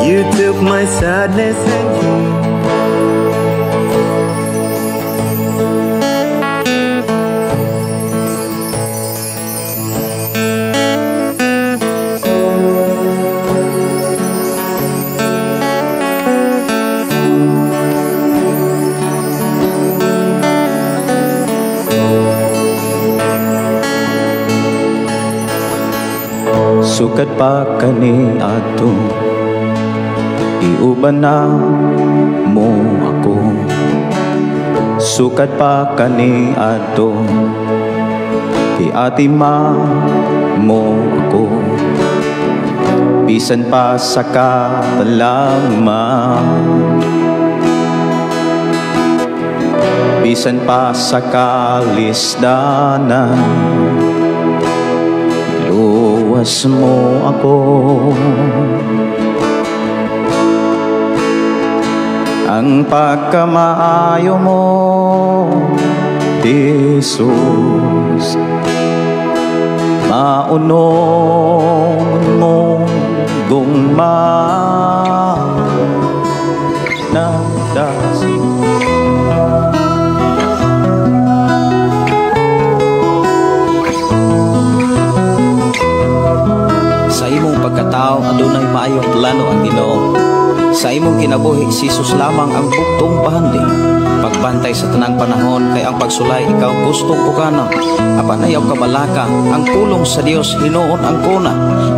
You took my sadness and you Sukad pa kani ato, iuban na mo ako. Sukad pa kani ato, iatima mo ako. Bisan pa sa katalama, bisan pa sa kalisdanan, luwas mo ako. Ang pagkamaayo mo, Jesus, maunong mo gugma nagdasi. Sa imong pagkatao adunay maayong plano ang Ginoo. Sa imong kinabuhi si Jesus lamang ang buktong pahandi. Pagbantay sa tanang panahon kay ang pagsulay ikaw gustong pukana. Apan ayaw kabalaka ang pulong sa Dios hinuon ang kuna.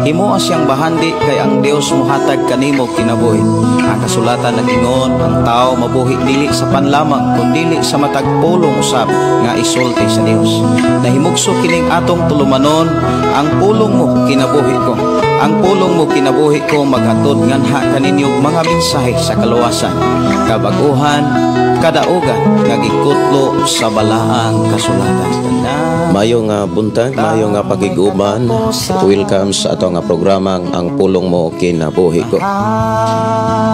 Himoa siyang bahandi kay ang Dios mohatag kanimo kinabuhi. Ang kasulatan nag-ingon ang tao mabuhi dili sa panlamang kun dili sa matag pulong usab nga isulti sa Dios. Nahimugso kining atong tulumanon, ang pulong mo kinabuhi ko. Ang pulong mo kinabuhi ko maghatod nganha kaninyo mga mensahe sa kaluwasan, kabaguhan, kadaugan nga gikutlo sa balaang kasulatan. Mayo nga buntag, mayo nga pakig-uban. Welcome sa ato nga programang Ang Pulong Mo Kinabuhi Ko.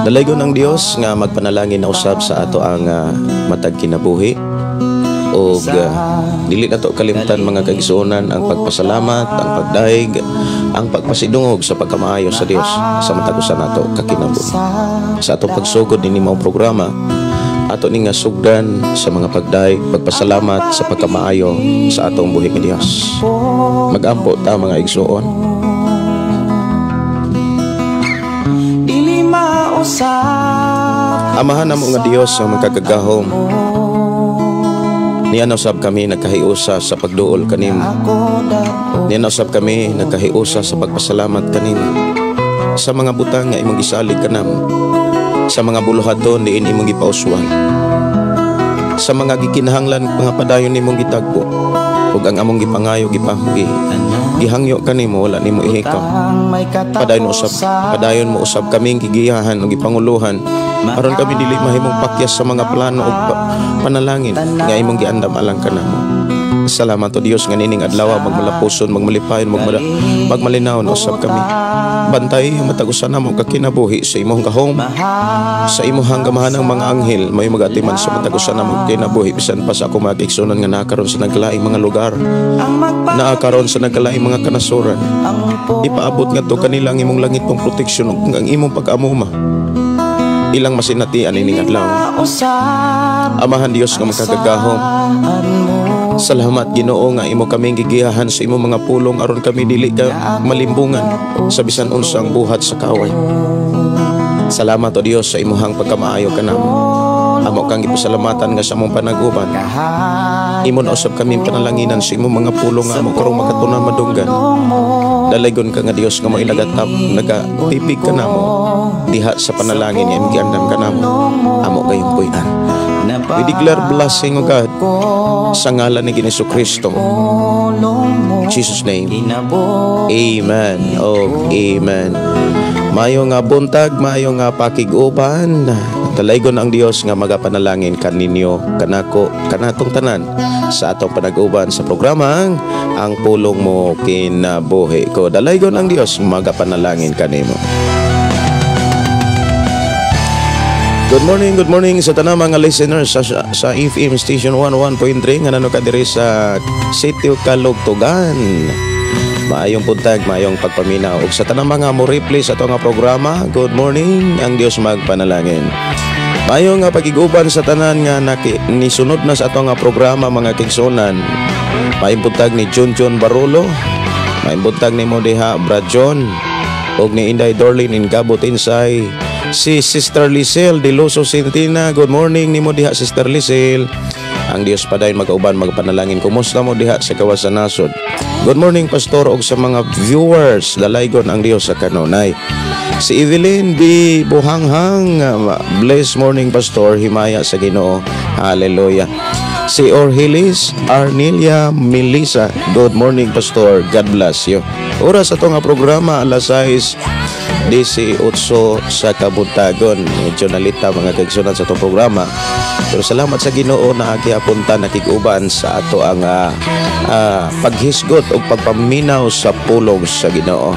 Dalaygon ang Dios nga magpanalangin na usab sa ato ang matag kinabuhi. Og dili nato kalimtan mga kaigsuonan ang pagpasalamat, ang pagdaig, ang pagpasidungog sa pagkamaayo sa Dios sa matag usa nato kakinabuhi. Sa atong pagsugod nini mao programa, ato ni nga sugdan sa mga pagdaig, pagpasalamat sa pagkamaayo sa atong buhi nga Dios. Magampo ta mga igsuon. Dili mausap. Amahan namo nga Dios ang magkagagahom. Niya usab kami nagkahiusa sa pagduol kanimo. Niya usab kami nagkahiusa sa pagpasalamat kanimo. Sa mga butang nga imong gisalig kanamo. Sa mga buluhaton diin imong gipauswan. Sa mga gikinahanglan mga padayon nimong gitagbo. Ug ang among gipangayo gipahugi. Gihangyo kanimo wala nimo ihikaw. Padayon mo usab kaming gigiyahan ug gipanguluhan aron kami dili mahimong pakyas sa mga plano ug panalangin nga imong giandam alang kanamo. Salamat o Dios nga nining adlaw magmalapuson, magmalipayon, magmalinawon usab kami. Bantay ang matag usa namo kakinabuhi sa imong gahom, sa imong gamahanang mga anghel may magatiman sa matag usa namo kinabuhi bisan pa sa ako mga kaigsuonan nga naa karon sa naglaing mga lugar, naa karon sa naglaing mga kanasuran. Ipaabot ngadto kanila ang imong langitong proteksyon ug ang imong pag-amuma. Ilang masinatian ining adlaw. Amahan Dios nga makagagahom, salamat Ginoo nga imo kaming gigiyahan sa imong mga pulong aron kami dili ka malimbungan sa bisan unsang buhat sa kaway. Salamat o Dios sa imuhang pagkamaayo kanamo. Amo kang gipasalamatan nga sa among panag-uban. Imo na usab kami panalanginan sa imong mga pulong nga amo karong makatuna madunggan. Dalaygon ka nga Dios nga mo'y nagatap, nagatipig kanamo diha sa panalangin nga imong giandam kanamo. Amo kayong puy-an. We declare blessing, O God, sa ngalan ni Jesu Kristo. In Jesus' name. Amen. Oh, amen. Mayo nga buntag, mayo nga pakig-uban. Dalaygon ang Dios nga magapanalangin kaninyo, kanako, kanatong tanan sa atong panag-uban sa programang Ang Pulong Mo Kinabuhi Ko. Dalaygon ang Dios magapanalangin kanimo. Good morning sa tanang mga listeners sa FM Station 11.3 nga nano ka diri sa Sitio Kalugtugan. Maayong buntag, maayong pagpaminaw. Ug sa tanang mga mo replay sa ato nga programa, good morning, ang Dios magpanalangin. Maayong nga pagiguban sa tanan nga nisunod na sa ato nga programa mga kigsunan. Maayong buntag ni Junjun Barolo, maayong buntag ni Modeha Brad John, ug ni Inday Dorlin in Gabot Insay. Si Sister Lisel de Loso Sintina, good morning ni Modeha Sister Lisel. Ang Dios padayon magauban magpanalangin. Kumusta mo diha sa gawas sa nasod? Good morning Pastor og sa mga viewers, dalaygon ang Dios sa kanunay. Si Evelyn B. Buhanghang, bless morning Pastor, himaya sa Ginoo. Hallelujah. Si Orhilis Arnelia Melissa, good morning Pastor, God bless you. Oras ato nga programa alas 6:18 sa kabuntagon. Medyo nalita mga kaigsunan sa atong programa. Pero salamat sa Ginoo na gihapon ta nakig-uban sa ato ang paghisgot o pagpaminaw sa pulong sa Ginoo.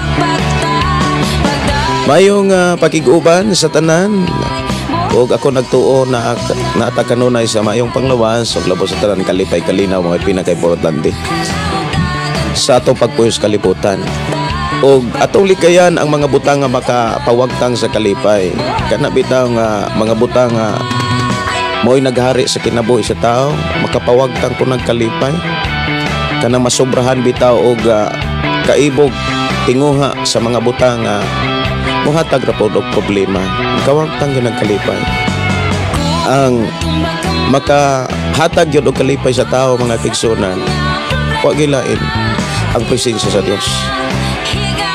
Mayong pakig-uban sa tanan. Ug ako nagtuo na naata kanunay sa maayong panglawas ug labaw sa tanan kalipay kalinaw mga pinaka-importante sa atong pagpuyos kalibutan. Og atong likayan ang mga butang nga makapawagtang sa kalipay. Kana bitaw nga mga butang nga mo'y naghari sa kinabuhi sa tao, makapawagtang po nagkalipay. Kana masobrahan bitaw og kaibog tinguha sa mga butang nga mohatag ra pod og problema, kawagtang gyud nagkalipay. Ang makahatag gyud og kalipay sa tao mga kigsunan, wa gilain ang presensya sa Dios.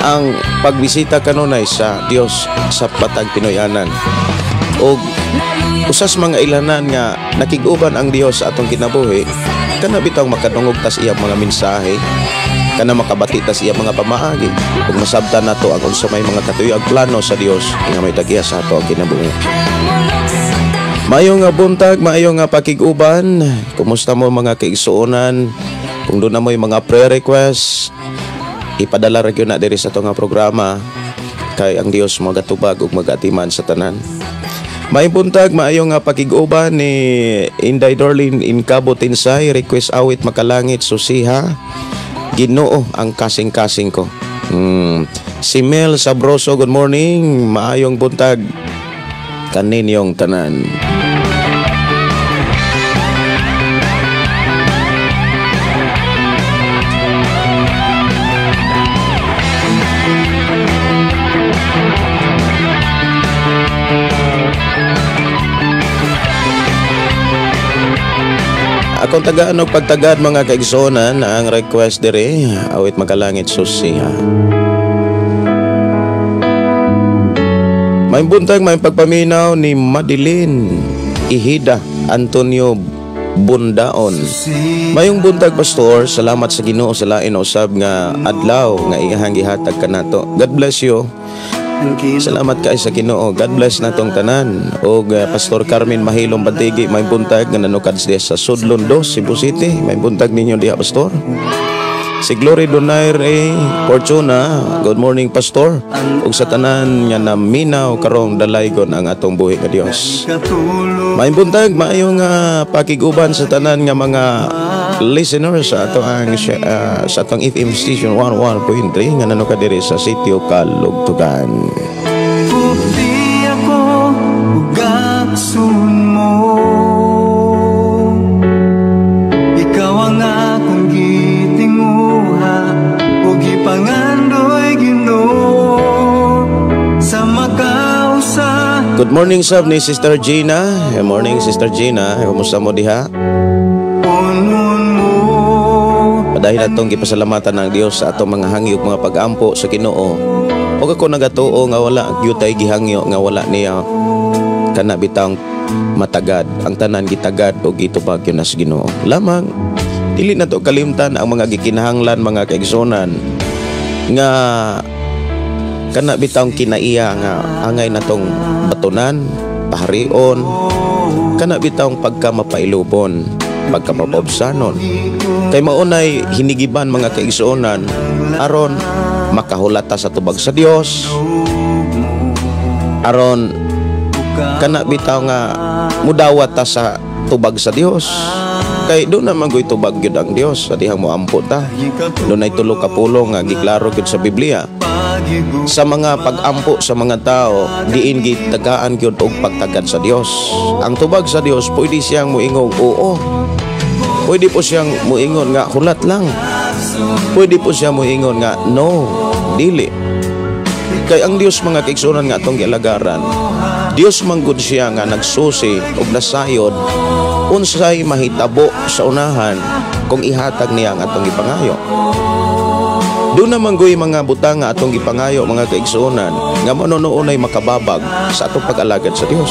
Ang pagbisita kanunay sa Dios sa patag Pinoyanan. Og usas mga ilanan nga nakig-uban ang Dios sa atong kinabuhi, kana bitaw makadungog tas iyang mga mensahe, kana makabati tas iyang mga pamaagi, ug masabtan nato ang unsa may mga katuyag plano sa Dios nga may tagiya sa ato ang kinabuhi. Maayong nga buntag, maayong nga pakig-uban. Kumusta mo mga kaigsuonan? Kung doon na mo'y mga prayer request, ipadala ra gyud na diri sa ato nga programa kay ang Dios magatubag ug magatiman sa tanan. Maayong buntag, maayong nga pakig-uban ni Inday Dorlin in Cabo Tinsay, request awit makalangit susiha Ginoo ang kasing-kasing ko. Si Mel Sabroso, good morning, maayong buntag kaninyong tanan. Akong tagaan og pagtagad mga kaigsuonan ang request diri, awit makalangit susiha. Maayong buntag, maayong pagpaminaw ni Madeline Ihida Antonio Bundaon. Mayong buntag Pastor, salamat sa Ginoo sa lain usab nga adlaw nga iyang gihatag kanato. God bless you. Salamat kay sa Ginoo. God bless natong tanan. Og Pastor Carmen Mahilom Batigi, may buntag nga nanukad siya sa Sudlon 2, Cebu City. May buntag ninyo diha Pastor. Si Glory Donaire Fortuna, good morning Pastor. Ug sa tanan nga naminaw karong dalaygon ang atong buhi nga Dios. May buntag, maayong pakig-uban sa tanan nga mga listeners sa ato ang sa atong FM station 11.3 nga nanukad diri sa Sitio Kalugtugan. Puti ako ugaksun mo, ikaw ang akong gitinguha ug gipangandoy Ginoo sa makausa. Good morning sab ni Sister Gina. Good morning Sister Gina, kumusta mo diha? Dahil atong gipasalamatan ng Dios sa atong mga hangyo mga pag-ampo sa Ginoo. Og ako nagatuo nga wala gyud tay gihangyo nga wala niya kana bitang matagad. Ang tanan gitagad og gitubag gyud na sa Ginoo. Lamang dili nato kalimtan ang mga gikinahanglan mga kaigsuonan nga kana bitang kinaiya nga angay natong batunan, paharion, kana bitang pagka mapailubon, pagka mapaubsanon. Kay maunay hinigiban mga kaigsuonan aron makahulata sa tubag sa Dios, aron kana bitaw nga mudawat ta sa tubag sa Dios. Kay duna man goy tubag gyud ang Dios sa dihang moampo ta. Dunay tulo ka pulong nga giklaro gyud sa Biblia. Sa mga pag-ampo sa mga tao, diin gitagaan gyud og pagtagad sa Dios. Ang tubag sa Dios, pwede siyang moingog oo. Pwede po siyang moingon nga hulat lang. Pwede po siya moingon nga no, dili. Kay ang Dios, mga kaigsuonan nga atong gialagaran, Dios man gud siya nga nagsusi og nasayod unsay mahitabo sa unahan kung ihatag niya ang atong gipangayo. Duna man goy mga butang nga atong gipangayo, mga kaigsuonan, nga manonoonay makababag sa atong pag-alagad sa Dios.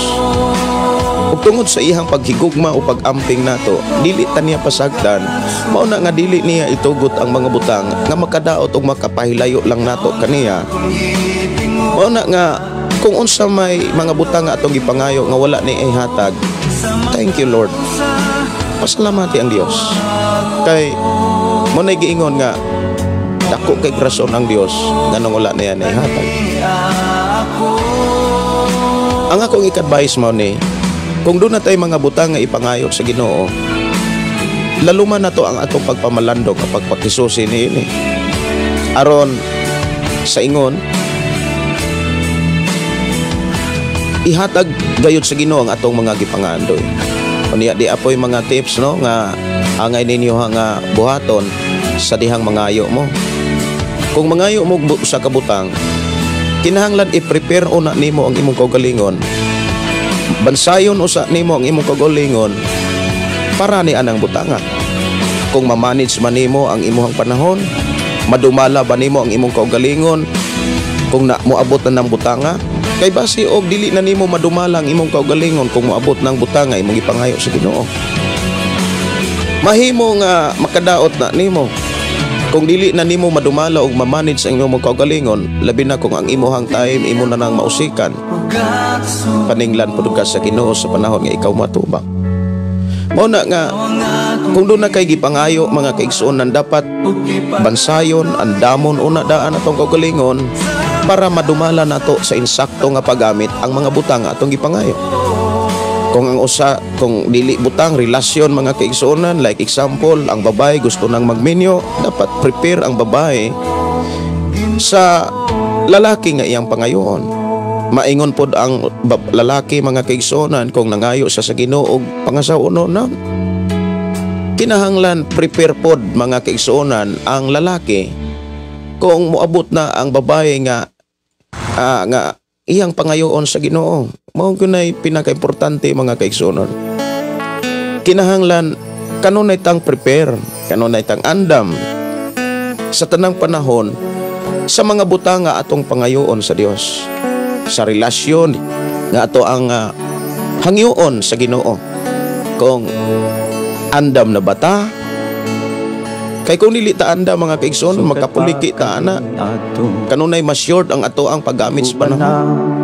Ug tungod sa iyang paghigugma o pag-amping nato, dili ta niya pasagdan, mao na nga dili niya itugot ang mga butang nga makadaot og makapahilayo lang nato kaniya. Mao na nga kung unsa may mga butang nga atong gipangayo nga wala ni ihatag, thank you, Lord. Pasalamati ang Dios. Kay mao na'y giingon nga dako kay rason ang Dios nganong wala niya naihatag. Ang akong i-advise mo ni, kung duna tay mga butang nga ipangayo sa Ginoo, laluman na to ang atong pagpamalandong kapag pagpakisusi niini. Aron sa ingon, ihatag gayud sa Ginoo ang atong mga gipangandoy. Unya di apoy mga tips, no, nga angay ninyo nga buhaton sa dihang mangayo mo. Kung mangayo mo sa kabutang, kinahanglan i-prepare una nimo ang imong kaugalingon. Bansayon usa nimo ang imong kaugalingon para ni anang butanga. Kung ma-manage man nimo ang imuhang panahon, madumala ba nimo ang imong kaugalingon kung na moabot na ng butanga? Kay basi og dili na nimo madumala ang imong kaugalingon kung moabot ng butanga imong gipangayo sa Ginoo. Mahimo nga makadaot na nimo. Kung dili na nimo madumala og ma-manage ang imong kaugalingon, labi na kung ang imuhang time imo na nang mausikan. Paninglan pud ka sa Ginoo sa panahon nga ikaw matubang. Mao na nga kung duna kay gipangayo, mga kaigsuonan, dapat bansayon, andamon una daan atong kaugalingon para madumala nato sa insakto nga paggamit ang mga butang nga atong gipangayo. Kung ang usa, kung dili butang, relasyon, mga kaigsuonan, like example, ang babae gusto nang magminyo, dapat prepare ang babae sa lalaki nga iyang pangayoon. Maingon pod ang lalaki, mga kaigsuonan, kung nangayo siya sa Ginoo og pangasawa na, kinahanglan prepare pod, mga kaigsuonan, ang lalaki kung moabot na ang babae nga iyang pangayoon sa Ginoo. Mao gyud pinakaimportante, mga kaigsuonan. Kinahanglan kanunay tang prepare, kanunay tang andam sa tanang panahon sa mga butang nga atong pangayoon sa Dios. Sa relasyon nga ato ang hangyoon sa Ginoo. Kung andam na bata, kay kung dili ta andam, mga kaigsoon, magkapuliki ta ana. Kanunay masured ang ato ang paggamit sa panahon.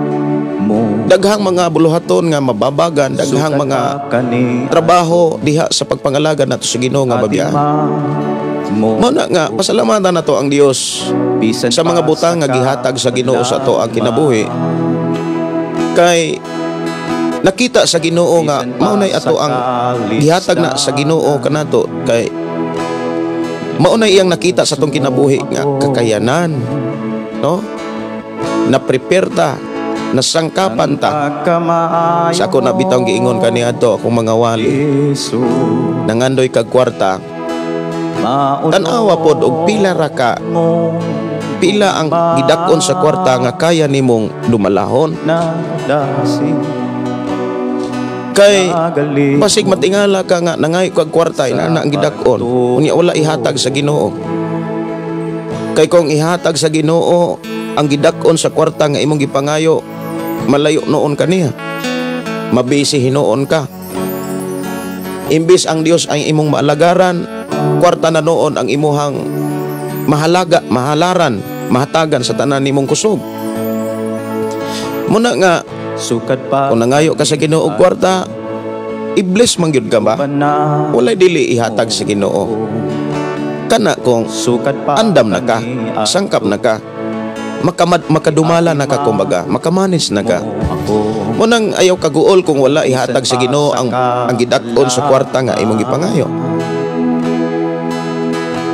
Daghang mga buluhaton nga mababagan, daghang mga trabaho diha sa pagpangalaga nato sa Ginoo nga babiyaan. Mao na nga pasalamatan nato ang Dios sa mga butang nga gihatag sa Ginoo sa ato ang kinabuhi. Kay nakita sa Ginoo nga mao nay ato ang gihatag na sa Ginoo kanato, kay mao nay iyang nakita sa atong kinabuhi nga kakayanan, no? Na prepare ta, nasangkapan ta. Sa ako na bitawng giingon kaniadto akong mga wali, nangandoy kag kwarta, tan-awa pod og pila ra ka, pila ang gidak-on sa kwarta nga kaya nimong dumalahon. Kay basig matingala ka nga nangayo kag kwarta, inana ang gidak-on, unya wala ihatag sa Ginoo. Kay kung ihatag sa Ginoo ang gidak-on sa kwarta nga imong gipangayo, malayo noon kaniya, mabisi hinuon ka. Imbis ang Dios ang imong maalagaran, kwarta na noon ang imuhang mahalaga, mahalaran, mahatagan sa tanan nimong kusog. Muna nga Sukad pa kung nangayo ka sa Ginoo og kwarta, i-bless man gyud ka ba? Walay dili ihatag sa Ginoo. Kana kung Sukad pa andam na ka, sangkap na ka, makadumala na ka kumbaga, makamanage na ka. Ako. Mao nang ayaw kaguol kung wala ihatag sa Ginoo ang gidak-on sa kwarta nga imong gipangayo.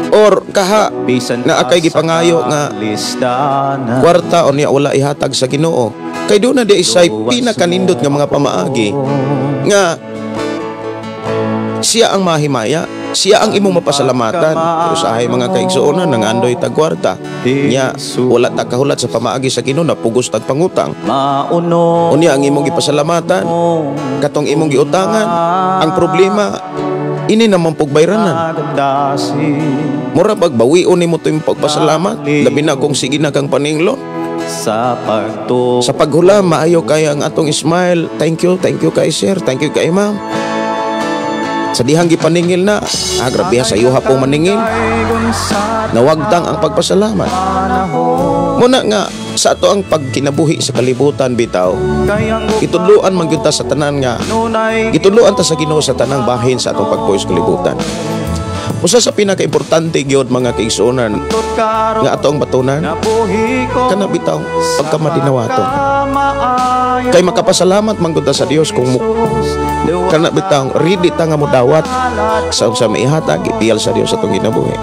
Or kaha Bisan naa pa kay sa gipangayo nga kalisdanan. Kwarta o niya wala ihatag sa Ginoo. Kay duna diay say pinakanindot nga mga pamaagi nga siya ang mahimaya, siya ang imong mapasalamatan. Usahay, mga kaigsuonan, nangandoy tag kwarta. Nya wala ta kahulat sa pamaagi sa Ginoo, napugos tag pangutang. Mauno. Unya ang imong gipasalamatan katong imong giutangan. Ang problema, ini naman pugbayranan. Magdasi. Mura pag bawion nimo to imong pagpasalamat, labi na kung sige na kang paninglon. Sa pagtuo. Sa paghula, maayo kay ang atong smile. Thank you, thank you kay sir, thank you kay ma'am. Sa dihang gipaningil na, ah, grabe ha, sa iyuha pong maningil. Nawagtang ang pagpasalamat. Muna nga, sa ato ang pagkinabuhi sa kalibutan bitaw, gitudloan man gyud ta sa tanan nga, gitudloan ta sa Ginoo sa tanang bahin sa atong pagpuyo sa kalibutan. Usa sa pinakaimportante gyud, mga kaigsuonan, nga ato ang batunan, kana bitaw pagkamadinawaton. Kay makapasalamat man gud ta sa Dios kung mo, kana bitaw ready ta nga modawat sa unsa maihatag ipiyal sa Dios sa atong kinabuhi.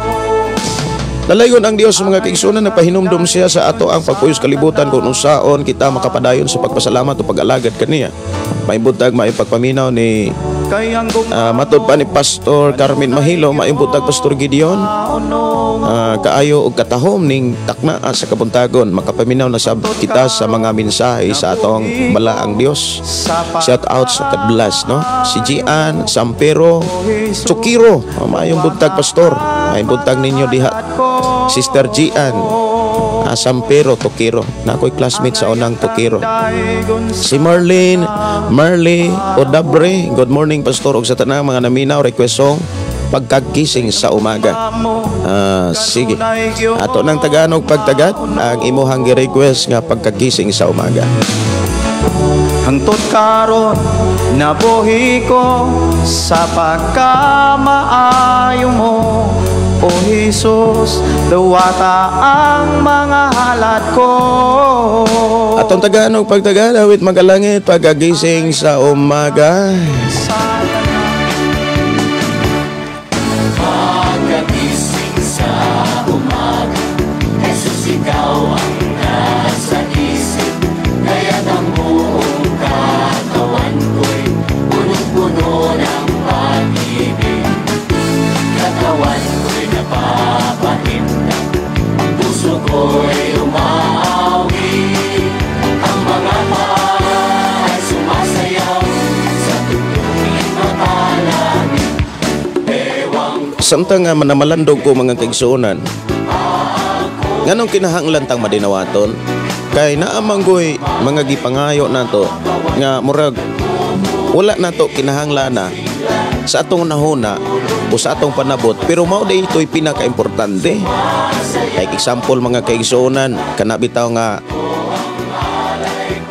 Lalayon ang Dios, mga kaigsuonan, nagpahinumdum siya sa ato ang pagpuyo sa kalibutan kung unsaon kita makapadayon sa pagpasalamat o pag-alagad kaniya. Maayong buntag, maayong pagpaminaw ni matod pa ni Pastor Carmen Mahilo, maayong buntag, Pastor Gideon. Kaayo og katahom ning takna sa kabuntagon, makapaminaw na sab kita sa mga mensahe sa atong balaang Dios. Shout out sa Kadblas, no? Si Gian Sampero Chukiro. Oh, maayong buntag, Pastor. Maayong buntag ninyo diha. Sister Gian Sampero Tokiro. Na ako'y classmate sa unang Tokiro. Si Marlene, Marley Odabre. Good morning, Pastor, ug sa tanang mga naminaw, request song, "Pagkagising sa Umaga." Ah, sige. Ato nang tagaan og pagtagad ang imuhang gi-request nga "Pagkagising sa Umaga." Hangtod karon nabuhi ko sa pagkamaayo mo. O Jesus, dawata ang mga halad ko. Atong tagaan og pagtagad, awit magalangit, "Pagkagising sa Umaga." Sa Pagkagising sa umaga, Jesus, ikaw ang nasa isip. Kaya't ang buong katawan ko'y punong-puno ng pag-ibig. Katawan ko'y napapahinda, puso ko'y umaawit. Ang mga paa ay sumasayaw sa tugtuging makalangit. Ewang Samtang nga manamalandog ko, mga kaigsuonan, nganong kinahanglan tang madinawaton? Kay naa man goy mga gipangayo nato nga murag wala nato kinahanglan na sa atong nahuna o sa atong panabot, pero mao diay ito'y pinakaimportante. Like example, mga kaigsuonan, kana bitaw nga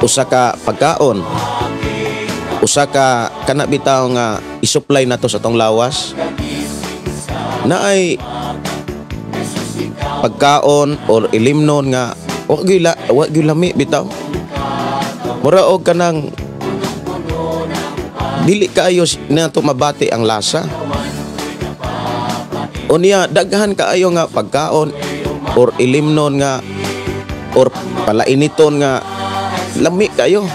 usa ka pagkaon, usa ka kana bitaw nga isupply nato sa atong lawas, naay pagkaon or ilimnon nga wa gyud lami bitaw, mura og kanang dili kaayo nato mabati ang lasa. Unya daghan kaayo nga pagkaon or ilimnon nga or palainiton nga lami kayo,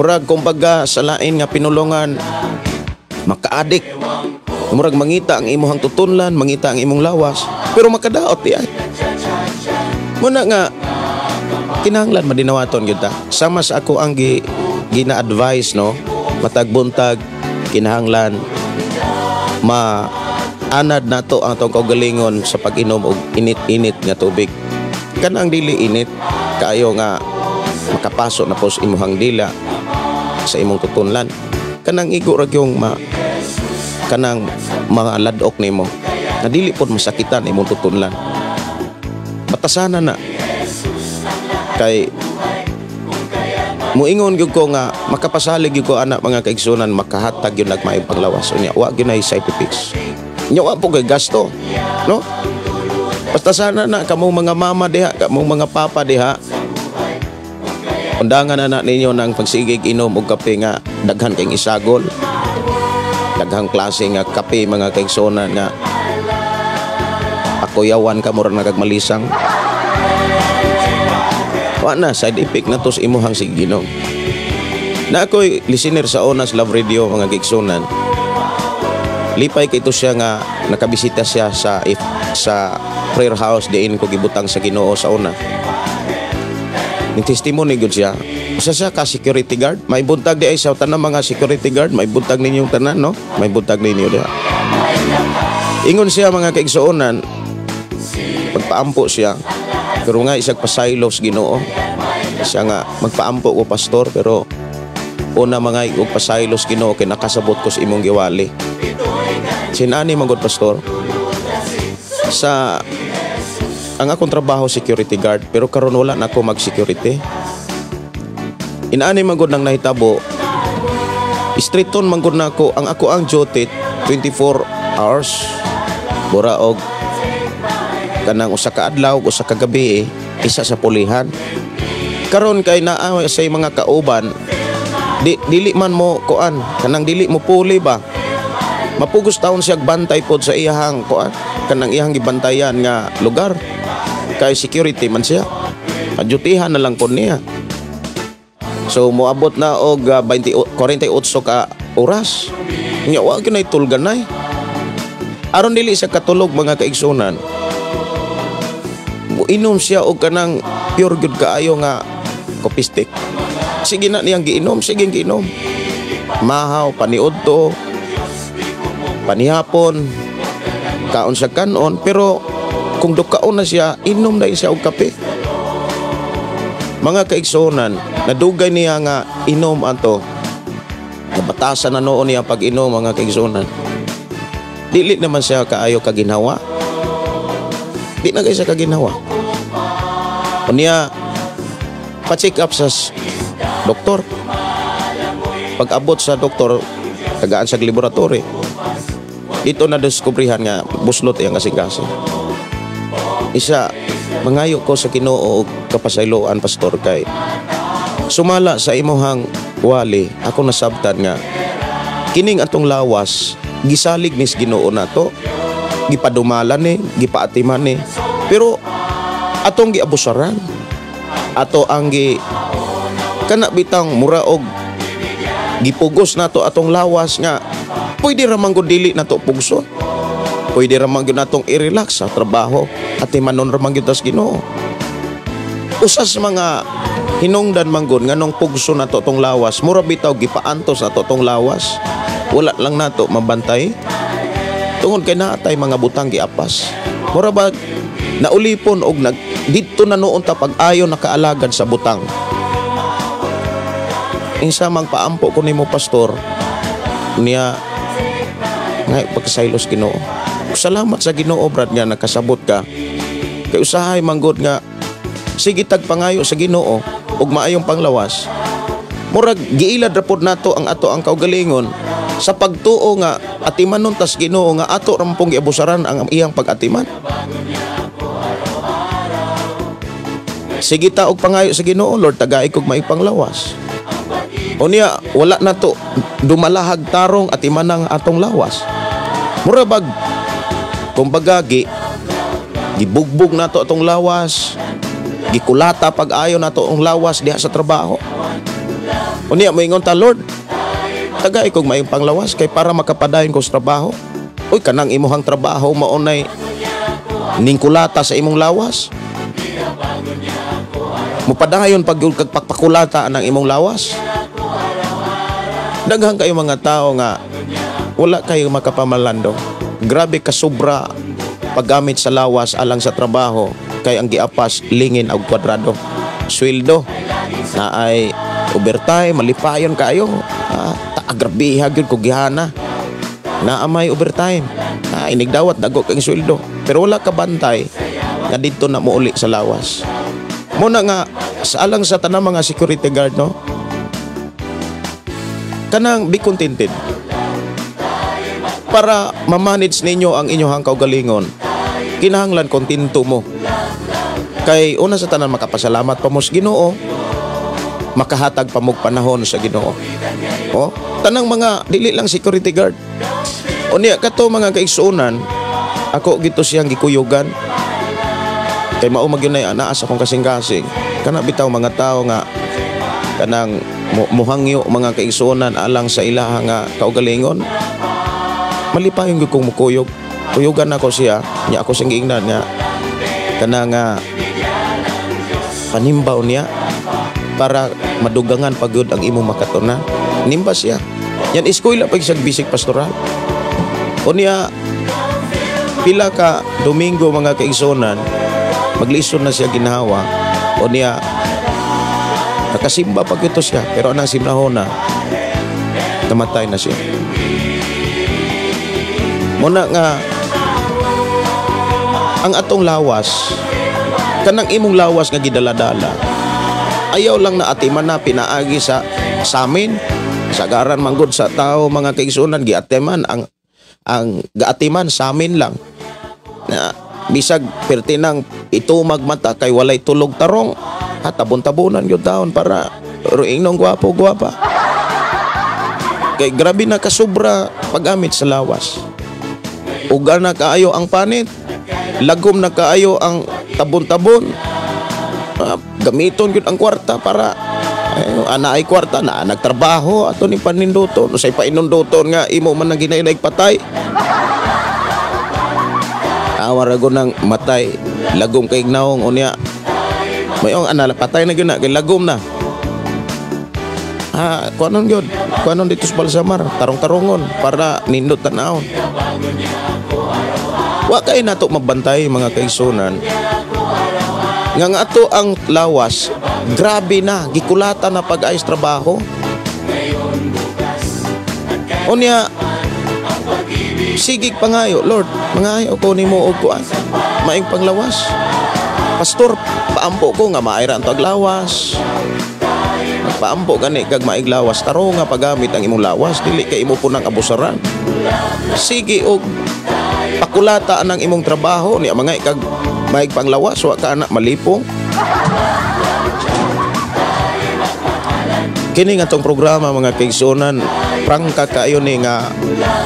murag kumbaga sa lain nga pinulungan, makaadik, murag mangita ang imuhang tutunlan, mangita ang imong lawas, pero makadaot diay. Muna nga kinahanglan madinawaton gyud ta. Sama sa ako ang gina-advise, no, matag buntag kinahanglan ma anad nato ang atong kaugalingon sa pag-inom og init-init nga tubig, kanang dili init kaayo nga makapaso na po sa imuhang dila, sa imong tutunlan, kanang igo ra gyung ma kanang mga ladok nimo na dili pod masakitan imong tutunlan. Batasana na kay muingon gyud ko nga makapasalig gyud ko ana, mga kaigsunan, makahatag gyud nagmaayong panglawas. Unya wa gyud nay side effects. Unya wa po kay gasto, no? Basta sana na kamong mga mama diha, kamong mga papa diha. Undangan na na ninyo ng pagsigig inom og kape nga daghan kayong isagol. Daghang klase nga kape, mga kaigsuonan, nga pakuyawan ka, murag nagagmalisang. Wa na, side effect na to sa imuhang siginom. Na ako'y listener sa Onas Love Radio, mga kaigsuonan. Lipay kay ito siya nga nakabisita siya sa prayer house diin ko gibutang sa Ginoo sa una. Ni testimony gud siya. Usa siya ka security guard. May buntag di ay sa tanan mga security guard, may buntag ninyong tanan, no? May buntag ninyo diha. Ingon siya, mga kaigsuonan, pagpaampo siya. Pero nga isag pasaylos Ginoo. Siya nga magpaampo ko, pastor, pero una mga og pasaylos Ginoo kay nakasabot ko sa imong giwali. Sinani man gud, pastor, sa ang akong trabaho security guard, pero karon wala na ako mag security. Inaani man gud nang nahitabo, striton man gud nako ang ako ang duty 24 hours. Bura og kanang usa ka adlaw, usa ka gabi, eh, isa sa pulihan. Karon kay naa sa mga kauban, di dili man mo kuan, kanang dili mo puli ba, mapugos taon siya bantay pod sa iyahang kuan, kanang iyahang gibantayan nga lugar kay security man siya, padyutihan na lang pod niya. So moabot na og 20 48 ka oras nya wa gyud nay tulganay. Aron dili siya katulog, mga kaigsunan, inom siya og kanang pure gyud kaayo nga coffee stick. Sige na niyang giinom, sige giinom, mahaw, paniudto, panihapon, kaon sa kanon, pero kung dukaon na siya, inom na siya og kape. Mga kaigsuonan, nadugay niya nga inom ato. Nabatasan na noon niya pag inom, mga kaigsuonan. Dili naman siya kaayo kaginhawa. Di na kay siya kaginhawa. Unya, pa-check up sa doktor. Pag abot sa doktor, tagaan sa laboratory. Dito na diskubrihan nga buslot iyang kasing-kasing. Isa, mangayo ko sa Ginoo og kapasayloan, pastor, kay sumala sa imuhang wali, ako nasabtan nga kining atong lawas gisalig nis Ginoo nato, gipadumalan ni, gipaatiman ni, pero atong giabusaran, ato ang gi kana bitang mura og gipugos nato atong lawas nga pwede ra man gud dili nato pugson. Pwede ra man gyud natong i-relax sa trabaho at timanon ra man gyud tas Ginoo. Usa sa mga hinungdan man gud nganong pugso nato tong lawas, mura bitaw gipaantos nato tong lawas. Wala lang nato mabantay. Tungod kay naatay mga butang giapas. Mura ba naulipon og nag didto na noon ta pag-ayo nakaalagad sa butang. Insa mang paampo ko nimo, pastor, niya ngay pagkasaylos Ginoo. Salamat sa Ginoo, brad, nga nakasabot ka. Kay usahay manggod nga sige tag pangayo sa Ginoo ug maayong panglawas. Murag giilad ra pod nato ang ato ang kaugalingon sa pagtuo nga atimanon tas Ginoo nga ato rampong giabusaran ang iyang pag-atiman. Sige ta og pangayo sa Ginoo, Lord, tagay kog maipanglawas. Unya wala na to dumalahag tarong at imanang atong lawas. Mura bag kumbaga gibugbog nato atong lawas, gikulata pag-ayo nato ang lawas diha sa trabaho. Unya moingon ta, Lord, tagay kog maayong panglawas kay para makapadayon ko sa trabaho. Uy, kanang imuhang trabaho maunay ningkulata sa imong lawas. Mupadayon pag kag pagpakulata ang imong lawas. Daghan kayo mga tao nga wala kayo makapamalando. Grabe ka sobra paggamit sa lawas alang sa trabaho kay ang giapas lingin og kwadrado. Sweldo na ay overtime, malipayon kayo. Taagrabiha gyud ko gihana. Naa may overtime. Inigdawat dago kang sweldo. Pero wala ka bantay nga didto na mouli sa lawas. Muna nga sa alang sa tanang mga security guard, no, kanang be contented para ma-manage ninyo ang inyong kaugalingon. Kinahanglan kontento mo. Kay una sa tanan makapasalamat pa mo sa Ginoo. Makahatag pa mog panahon sa Ginoo. Oh, tanang mga dili lang security guard. Unya kato, mga kaigsuonan, ako gito siyang gikuyugan. Kay mao magyud nay anaa sa akong kasing-kasing. Kana bitaw mga tao nga kanang muhangyo, mga kaigsuonan, alang sa ilaha nga kaugalingon. Malipayon gyud kong mukuyog. Kuyugan ako siya, nya ako siyang giingnan nga kana nga panimbaw niya para madugangan pagud ang imong makatunan. Nimba siya. Yan eskwela pag siya basic pastoral. Unya pila ka Domingo, mga kaigsuonan, maglisod na siya ginhawa. Unya nakasimba pag ito siya, pero anang simnahon na namatay na siya. Muna nga ang atong lawas, kanang imong lawas nga gidala-dala, ayaw lang na atiman na pinaagi sa samin. Sagaran manggod sa tao, mga kaigsuonan, giatiman ang gaatiman samin lang na bisag perti nang itumag mata kay walay tulog tarong ha, tabon-tabonan gyud taon para roingnong gwapo gwapa kay grabe na kasubra paggamit sa lawas. Uga na kaayo ang panit, lagom na kaayo ang tabon-tabon. Gamiton gyud ang kwarta para eh, ana ay kwarta na nagtrabaho ato ni paninduton usay painunduton nga imo man ang ginainay patay. Awa ra nang matay, lagom kay naong. Unya mayong ana patay na gyud na kay lagom na. Ha, kuanon gyud, kuanon dito sa Balsamar, tarong-tarongon para nindot tan-awon. Wa kay nato mabantay, mga kaigsunan, nga ato ang lawas grabe na gikulatan na pag-ayos trabaho. Unya sigig pangayo, "Lord, mangayo ko nimo og kuan, maing panglawas. Pastor, paampo ko nga maayra ang taglawas." Paampo gani kag maiglawas, tarong nga paggamit ang imong lawas, dili kay imo punang abusaran. Sige og pakulata ang imong trabaho niya, mga kag maig panglawas, wa ka anak malipong. Kini nga tong programa, mga kaigsuonan, prangka kaayo ni nga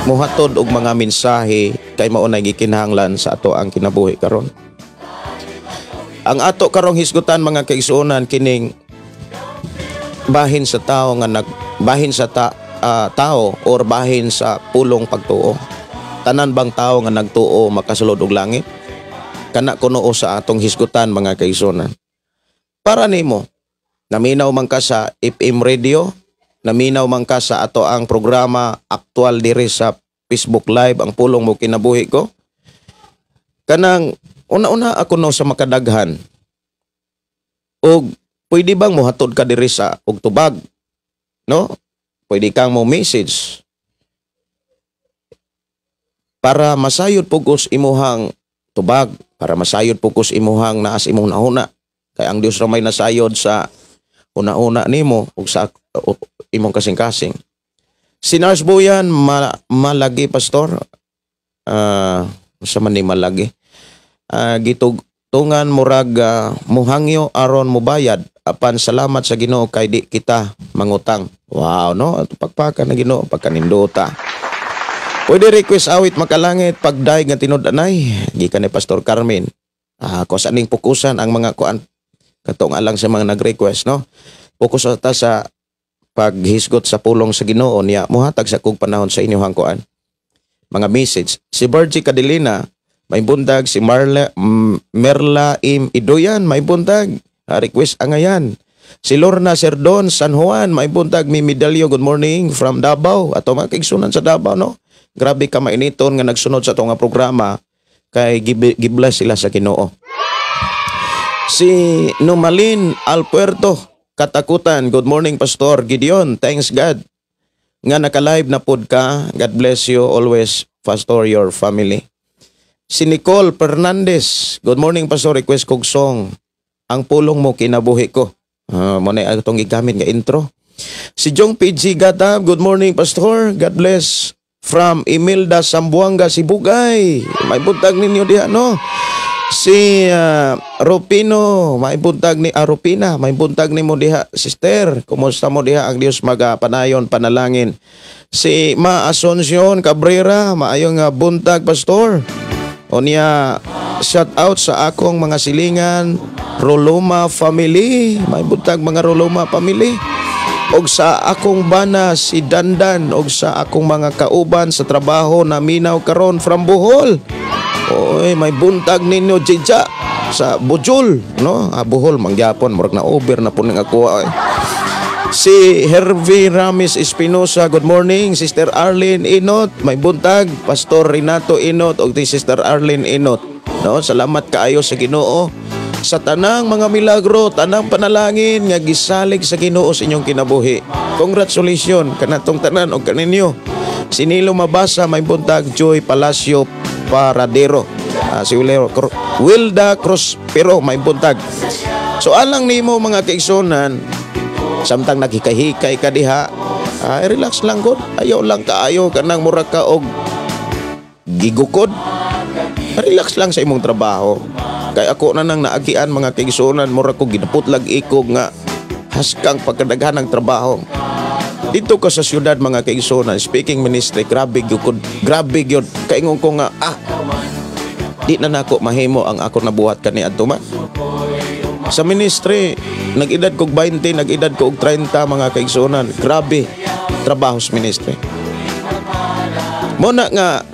muhatod og mga mensahe kay mao nay gikinahanglan sa ato ang kinabuhi karon. Ang ato karong hisgutan, mga kaigsuonan, kining bahin sa tao nga nag bahin sa tao or bahin sa pulong pagtuo. Tanan bang tao nga nagtuo makasulod og langit? Kana kuno sa atong hisgutan, mga kaigsuonan. Para nimo, naminaw man ka sa FM radio, naminaw man ka sa ato ang programa aktual diri sa Facebook Live, Ang Pulong Mo Kinabuhi Ko. Kanang una-una ako no sa makadaghan. Og pwede bang mohatod ka diri sa og tubag? No? Pwede kang mo message para masayod pugos imuhang tubag, para masayod pugos imuhang naas imong nahuna. Kay ang Dios ra may nasayod sa una-una nimo ug sa imong kasing-kasing. Si Nars Boyan malagi, pastor. Sa man ni malagi. Gitugtungan murag muhangyo aron mubayad, apan salamat sa Ginoo kay di kita mangutang. Wow, no? Ato pagpaka na Ginoo pagkanindota. Pwede request awit Makalangit, Pagdaig nga tinud-anay, gikan ni Pastor Carmen. Ko sa ning pukusan ang mga kuan katong alang sa mga nag-request, no. Focus ta sa paghisgot sa pulong sa Ginoo niya muhatag sa kog panahon sa inyong kuan. Mga message. Si Virgie Cadelina, may bundag. Si Marla Merla Im Idoyan, may buntag. Request angayan. Si Lorna Serdon San Juan, may buntag. Mi Medalyo, good morning from Davao. Ato mga kaigsunan sa Davao, no. Grabe ka mainiton nga nagsunod sa atong nga programa kay gibless sila sa Ginoo. Si Numalin Alpuerto Katakutan, good morning, Pastor Gideon. Thanks God nga naka-live na pod ka. God bless you always, Pastor, your family. Si Nicole Fernandez, good morning, Pastor, request kog song, Ang Pulong Mo Kinabuhi Ko. Mo na atong gigamit nga intro. Si Jong PG Gatab, good morning, Pastor. God bless. From Imelda Sambuanga, Sibugay. May buntag ninyo diha, no? Si Rupino, may buntag ni Rupina, may buntag nimo diha, sister. Kumusta mo diha? Ang Dios magapanayon panalangin. Si Ma Asuncion Cabrera, maayong buntag, pastor. Unya, shout out sa akong mga silingan, Roloma family. May buntag, mga Roloma family. Og sa akong bana si Dandan og sa akong mga kauban sa trabaho na minaw karon from Bohol. Oy, may buntag ninyo Jija sa Bujol, no? Ah, Bohol mangyapon, murag na over na po ning ako ay. Si Hervey Ramis Espinosa, good morning. Sister Arlene Inot, may buntag. Pastor Renato Inot ug ti Sister Arlene Inot. No, salamat kaayo sa Ginoo sa tanang mga milagro, tanang panalangin nga gisalig sa Ginoo sa inyong kinabuhi. Congratulations kanatong tanan og kaninyo. Si Nilo Mabasa, may buntag. Joy Palacio Paradero. Si Wilda Cruz pero may buntag. So alang nimo, mga kaigsunan, samtang naghikay-hikay ka diha, relax lang gud. Ayaw lang kaayo kanang mura ka og gigukod. Relax lang sa imong trabaho. Kay ako na nang naagian, mga kaigsunan, mura ko ginaputlag ikog nga haskang pagkadaghan ng trabaho. Dito ka sa syudad, mga kaigsunan, speaking ministry, grabe gyud, grabe gyud. Kaingon ko nga di na nako mahimo ang ako nabuhat kaniadto man. Sa ministry, nag-edad kog 20, nag-edad ko og 30, mga kaigsunan. Grabe trabaho sa ministry. Mo na nga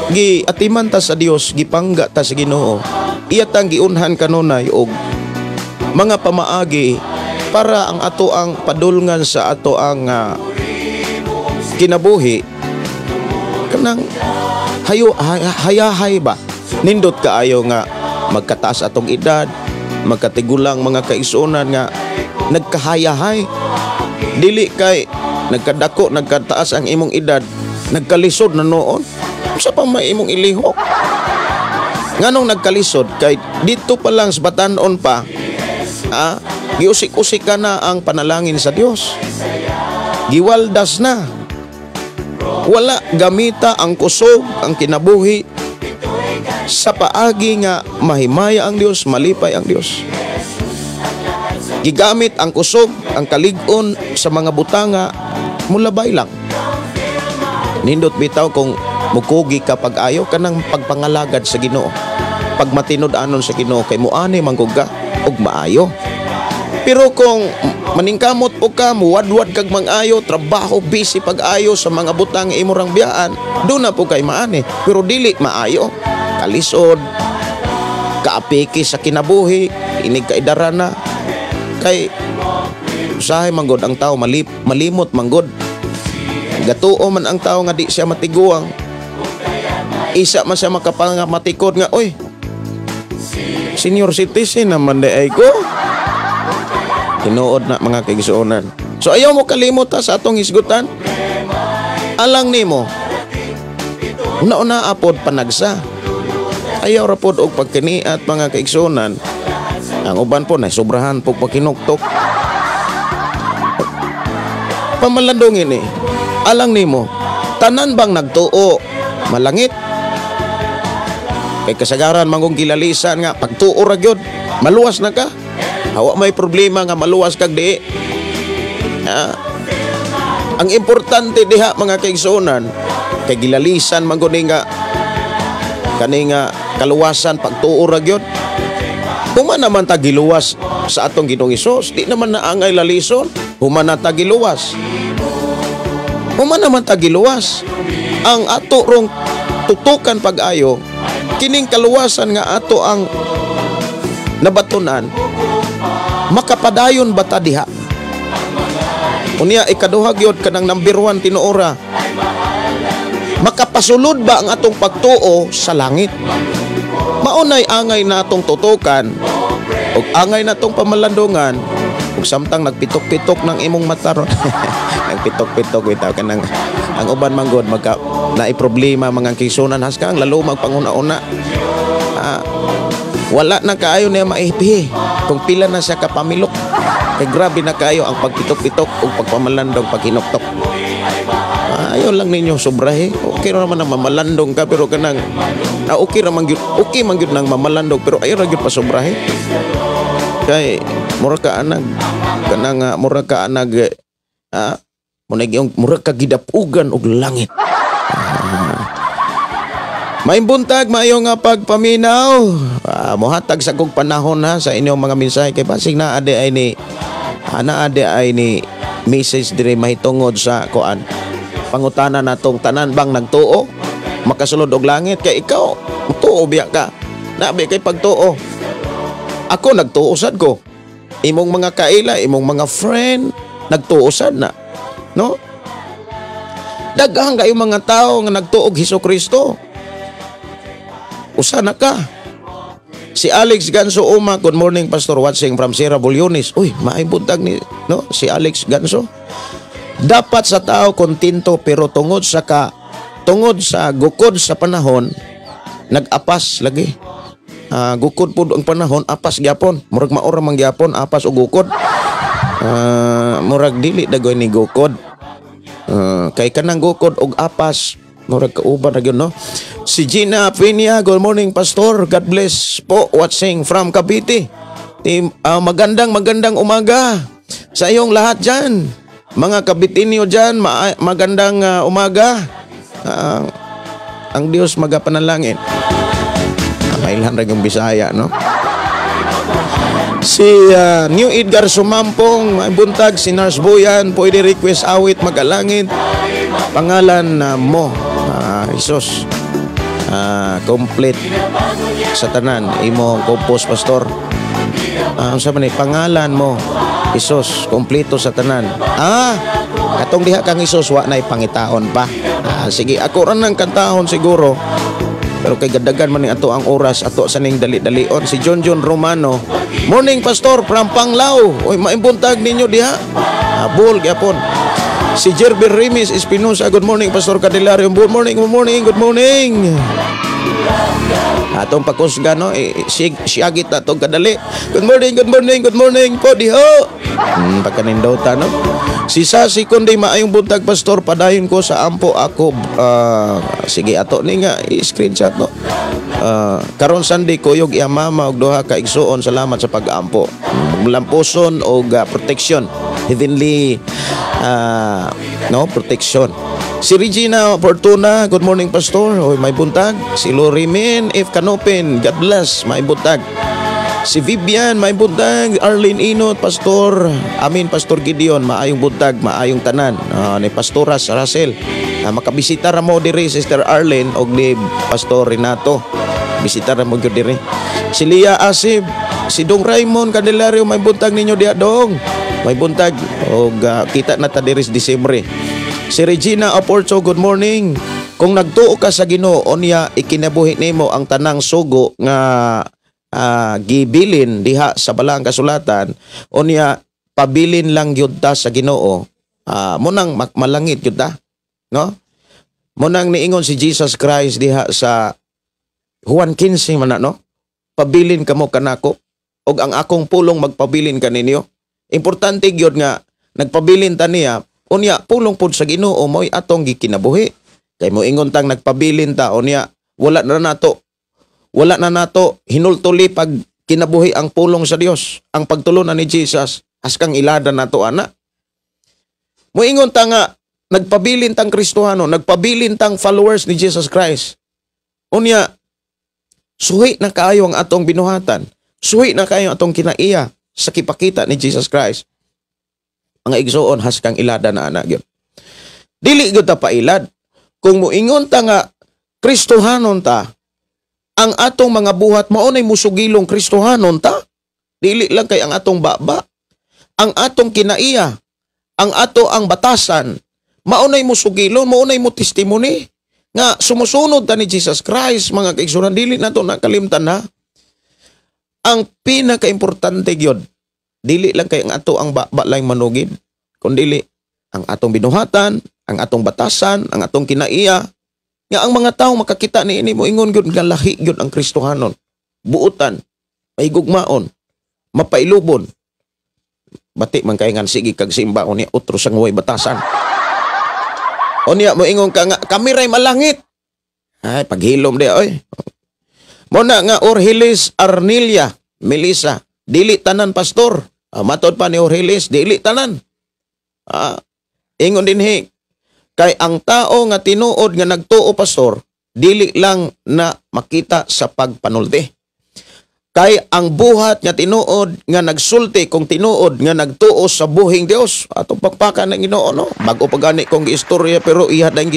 gi atiman ta sa Dios, gipangga ta sa Ginoo. Iya tang giunhan kanunay og mga pamaagi para ang ato ang padulngan sa ato ang kinabuhi kanang hayo hayahay ba. Nindot kaayo nga magkataas atong edad, magkatigulang, mga kaigsuonan, nga nagkahayahay. Dili kay nagkadako, nagkataas ang imong edad, nagkalisod na noon sa pa may imong ilihok. Nganong nagkalisod? Kay dito pa lang sa batanon pa, giusik-usik ka na ang panalangin sa Dios, giwaldas na, wala gamita ang kusog ang kinabuhi sa paagi nga mahimaya ang Dios, malipay ang Dios. Gigamit ang kusog, ang kalig-on sa mga butanga mulabay lang. Nindot bitaw kung mukugi ka pag-ayo kanang pagpangalagad sa Ginoo, pagmatinud-anon sa Ginoo, kay muani man ka og maayo. Pero kung maningkamot po ka, muwadwad kag mang-ayo, trabaho, busy pag-ayo sa mga butang imurang biyaan, doon na po kay maani. Pero dili maayo, kalisod, kaapiki sa kinabuhi, inig kaidara na. Kay usahay manggod ang tao, malimot manggod. Gatuo man ang tao nga di siya matiguang. Isa man siya makapangamatikod nga, oy, senior citizen naman di ay ko. Tinuod na, mga kaigsuonan. So ayaw mo kalimot ta sa atong hisgutan. Alang nimo, una-una apod panagsa. Ayaw ra pod og pagkiniat, mga kaigsuonan. Ang uban po na sobrahan po pagkinuktok. Pamalandong ini, alang nimo, tanan bang nagtuo malangit? Kay kasagaran mangong gilalisan nga pagtuo ra gyud, maluwas na ka. Hawa may problema nga maluwas kag di. Ang importante diha, mga kaigsuonan, kay gilalisan man gud nga kani nga kaluwasan pagtuo ra gyud. Human naman ta giluwas sa atong Ginoong Hesus, di naman na angay lalison, human na ta giluwas. Human naman ta giluwas. Ang ato rong tutukan pag-ayo, kining kaluwasan nga ato ang nabatunan, makapadayon ba ta diha? Unya ikaduha gyud, kanang number 1 tinuora, makapasulod ba ang atong pagtuo sa langit? Maunay angay natong tutukan ug angay natong pamalandungan ug samtang nagpitok-pitok ng imong mata ron. Nagpitok-pitok bitaw kanang ang uban man gud magka naay problema, mga kisunan, haskang lalo magpanguna-una. Wala na kaayo niya maipi kung pila na siya kapamilok. Kay grabe na kayo ang pagpitok-pitok ug pagpamalandong paghinuktok. Ayaw lang ninyo sobrahe. Okay ra naman ang mamalandong ka, pero kanang okay ra man gyud, okay man gyud nang mamalandong, pero ayaw ra gyud pa sobrahe. Kay mura ka anag kanang mura ka anag mo mura ka gidapugan og langit. Maayong buntag, maayo nga pagpaminaw. Mohatag sa kog panahon ha sa inyong mga mensahe kay basig naa di ay ni naa di ay ni message dire mahitungod sa kuan. Pangutana natong tanan bang nagtuo makasulod og langit? Kay ikaw tuo biya ka, nabi kay pagtuo. Ako nagtuo sad ko, imong mga kaila, imong mga friend nagtuo sad na, no? Daghan kayo mga tao nga nagtuo og Hesus Kristo. Usa na ka. Si Alex Ganso Uma, good morning, Pastor, watching from Sierra Bulyones. Uy, maayong buntag ni, no, si Alex Ganso. Dapat sa tao kontento, pero tungod sa gukod sa panahon nag-apas lagi. Gukod pud ang panahon, apas gyapon. Murag maura man gyapon apas o gukod. Murag dili dagoy ni gukod. Kay kanang gukod og apas murag kauban ra gyud, no? Si Gina Pinia, good morning, Pastor. God bless po, watching from Cavite. Team, magandang magandang umaga sa iyong lahat dyan. Mga Kabitinyo dyan, magandang umaga. Ang Diyos magapanalangin. Mailhan ra yung Bisaya, no? Si New Edgar Sumampong, may buntag. Si Nars Boyan, pwede request awit magalangit. Pangalan mo, Jesus. Complete sa tanan. Imo compose, Pastor. Unsa man ni pangalan mo, Jesus, kompleto sa tanan. Katong diha kang Jesus wa nay pangitaon pa. Sige, ako ra nang kantahon siguro. Pero kay gadagan man ni ato ang oras, ato sa ning dali-dalion. Si John John Romano, morning, Pastor, from Panglao. Oy, maimbuntag ninyo diha. Bol gyapon. Si Jerby Remis Espinosa, good morning, Pastor Candelario. Good morning, good morning, good morning. Atong pagkusga, no, siyagit na itong kadali. Good morning, good morning, good morning po diho. Pagkanindota, no. Si Sasi Kundi, maayong buntag, Pastor, padayon ko sa ampo ako. Sige, ato ni nga i-screenshot, no. Karon Sunday kuyog iya mama og duha ka igsuon, salamat sa pag-ampo. Lampuson og protection. Heavenly no, protection. Si Regina Fortuna, good morning, Pastor. Oy, may buntag. Si Lorimin F. Canopin, God bless, may buntag. Si Vivian, may buntag. Arlene Inot, Pastor. Amin, Pastor Gideon, maayong buntag, maayong tanan. Ni Pastoras Russell. Makabisita ra mo diri, Sister Arlene og ni Pastor Renato. Bisita ra mo gyud diri. Si Lia Asib, si Dong Raymond Candelario, may buntag ninyo diha, dong. May buntag og kita na ta diri sa Disyembre. Si Regina Oporto, good morning. Kung nagtuo ka sa Ginoo niya ikinabuhi nimo ang tanang sugo nga gibilin diha sa balaang kasulatan, unya pabilin lang gyud ta sa Ginoo, mo nang malangit gyud ta, no? Mo nang niingon si Jesus Christ diha sa Juan 15 man na, no? Pabilin kamo kanako og ang akong pulong magpabilin kaninyo. Importante gyud nga nagpabilin ta niya, unya pulong pud sa Ginoo mo'y atong gikinabuhi. Kay moingon tang nagpabilin ta, unya wala na nato hinultuli pag kinabuhi ang pulong sa Dios, ang pagtulunan ni Jesus, askang ilada nato ana. Moingon ta nga nagpabilin tang Kristohano, nagpabilin tang followers ni Jesus Christ. Unya suhi na kaayo ang atong binuhatan, suhi na kaayo ang atong kinaiya sa kipakita ni Jesus Christ. Mga igsoon, haskang ilada na ana gyud. Dili gyud ta pailad. Kung moingon ta nga Kristohanon ta, ang atong mga buhat mao nay musugilong Kristohanon ta. Dili lang kay ang atong baba, ang atong kinaiya, ang ato ang batasan, mao nay musugilon, mao nay mo testimony nga sumusunod ta ni Jesus Christ. Mga kaigsunan, dili nato nakalimtan ha. Ang pinakaimportante gyud, dili lang kay ang ato ang baba lang manugid, kundi ang atong binuhatan, ang atong batasan, ang atong kinaiya, nga ang mga tao makakita ni ini moingon gyud nga lahi gyud ang Kristohanon. Buotan, mahigugmaon, mapailubon. Bati man kay ngan sige kag simba unya otro sang way batasan. Unya moingon ka nga kami ray malangit. Ay paghilom di oy. Mo na nga Orhilis Arnilia Melissa, dili tanan pastor. Matod pa ni Orhilis, dili tanan. Ingon dinhi kay ang tao nga tinuod nga nagtuo pastor, dili lang na makita sa pagpanulti. Kay ang buhat nga tinuod nga nagsulti kung tinuod nga nagtuo sa buhing Dios, atong pakpakan ng Ginoo no. Bag-o pa gani kong giistorya pero iya dayong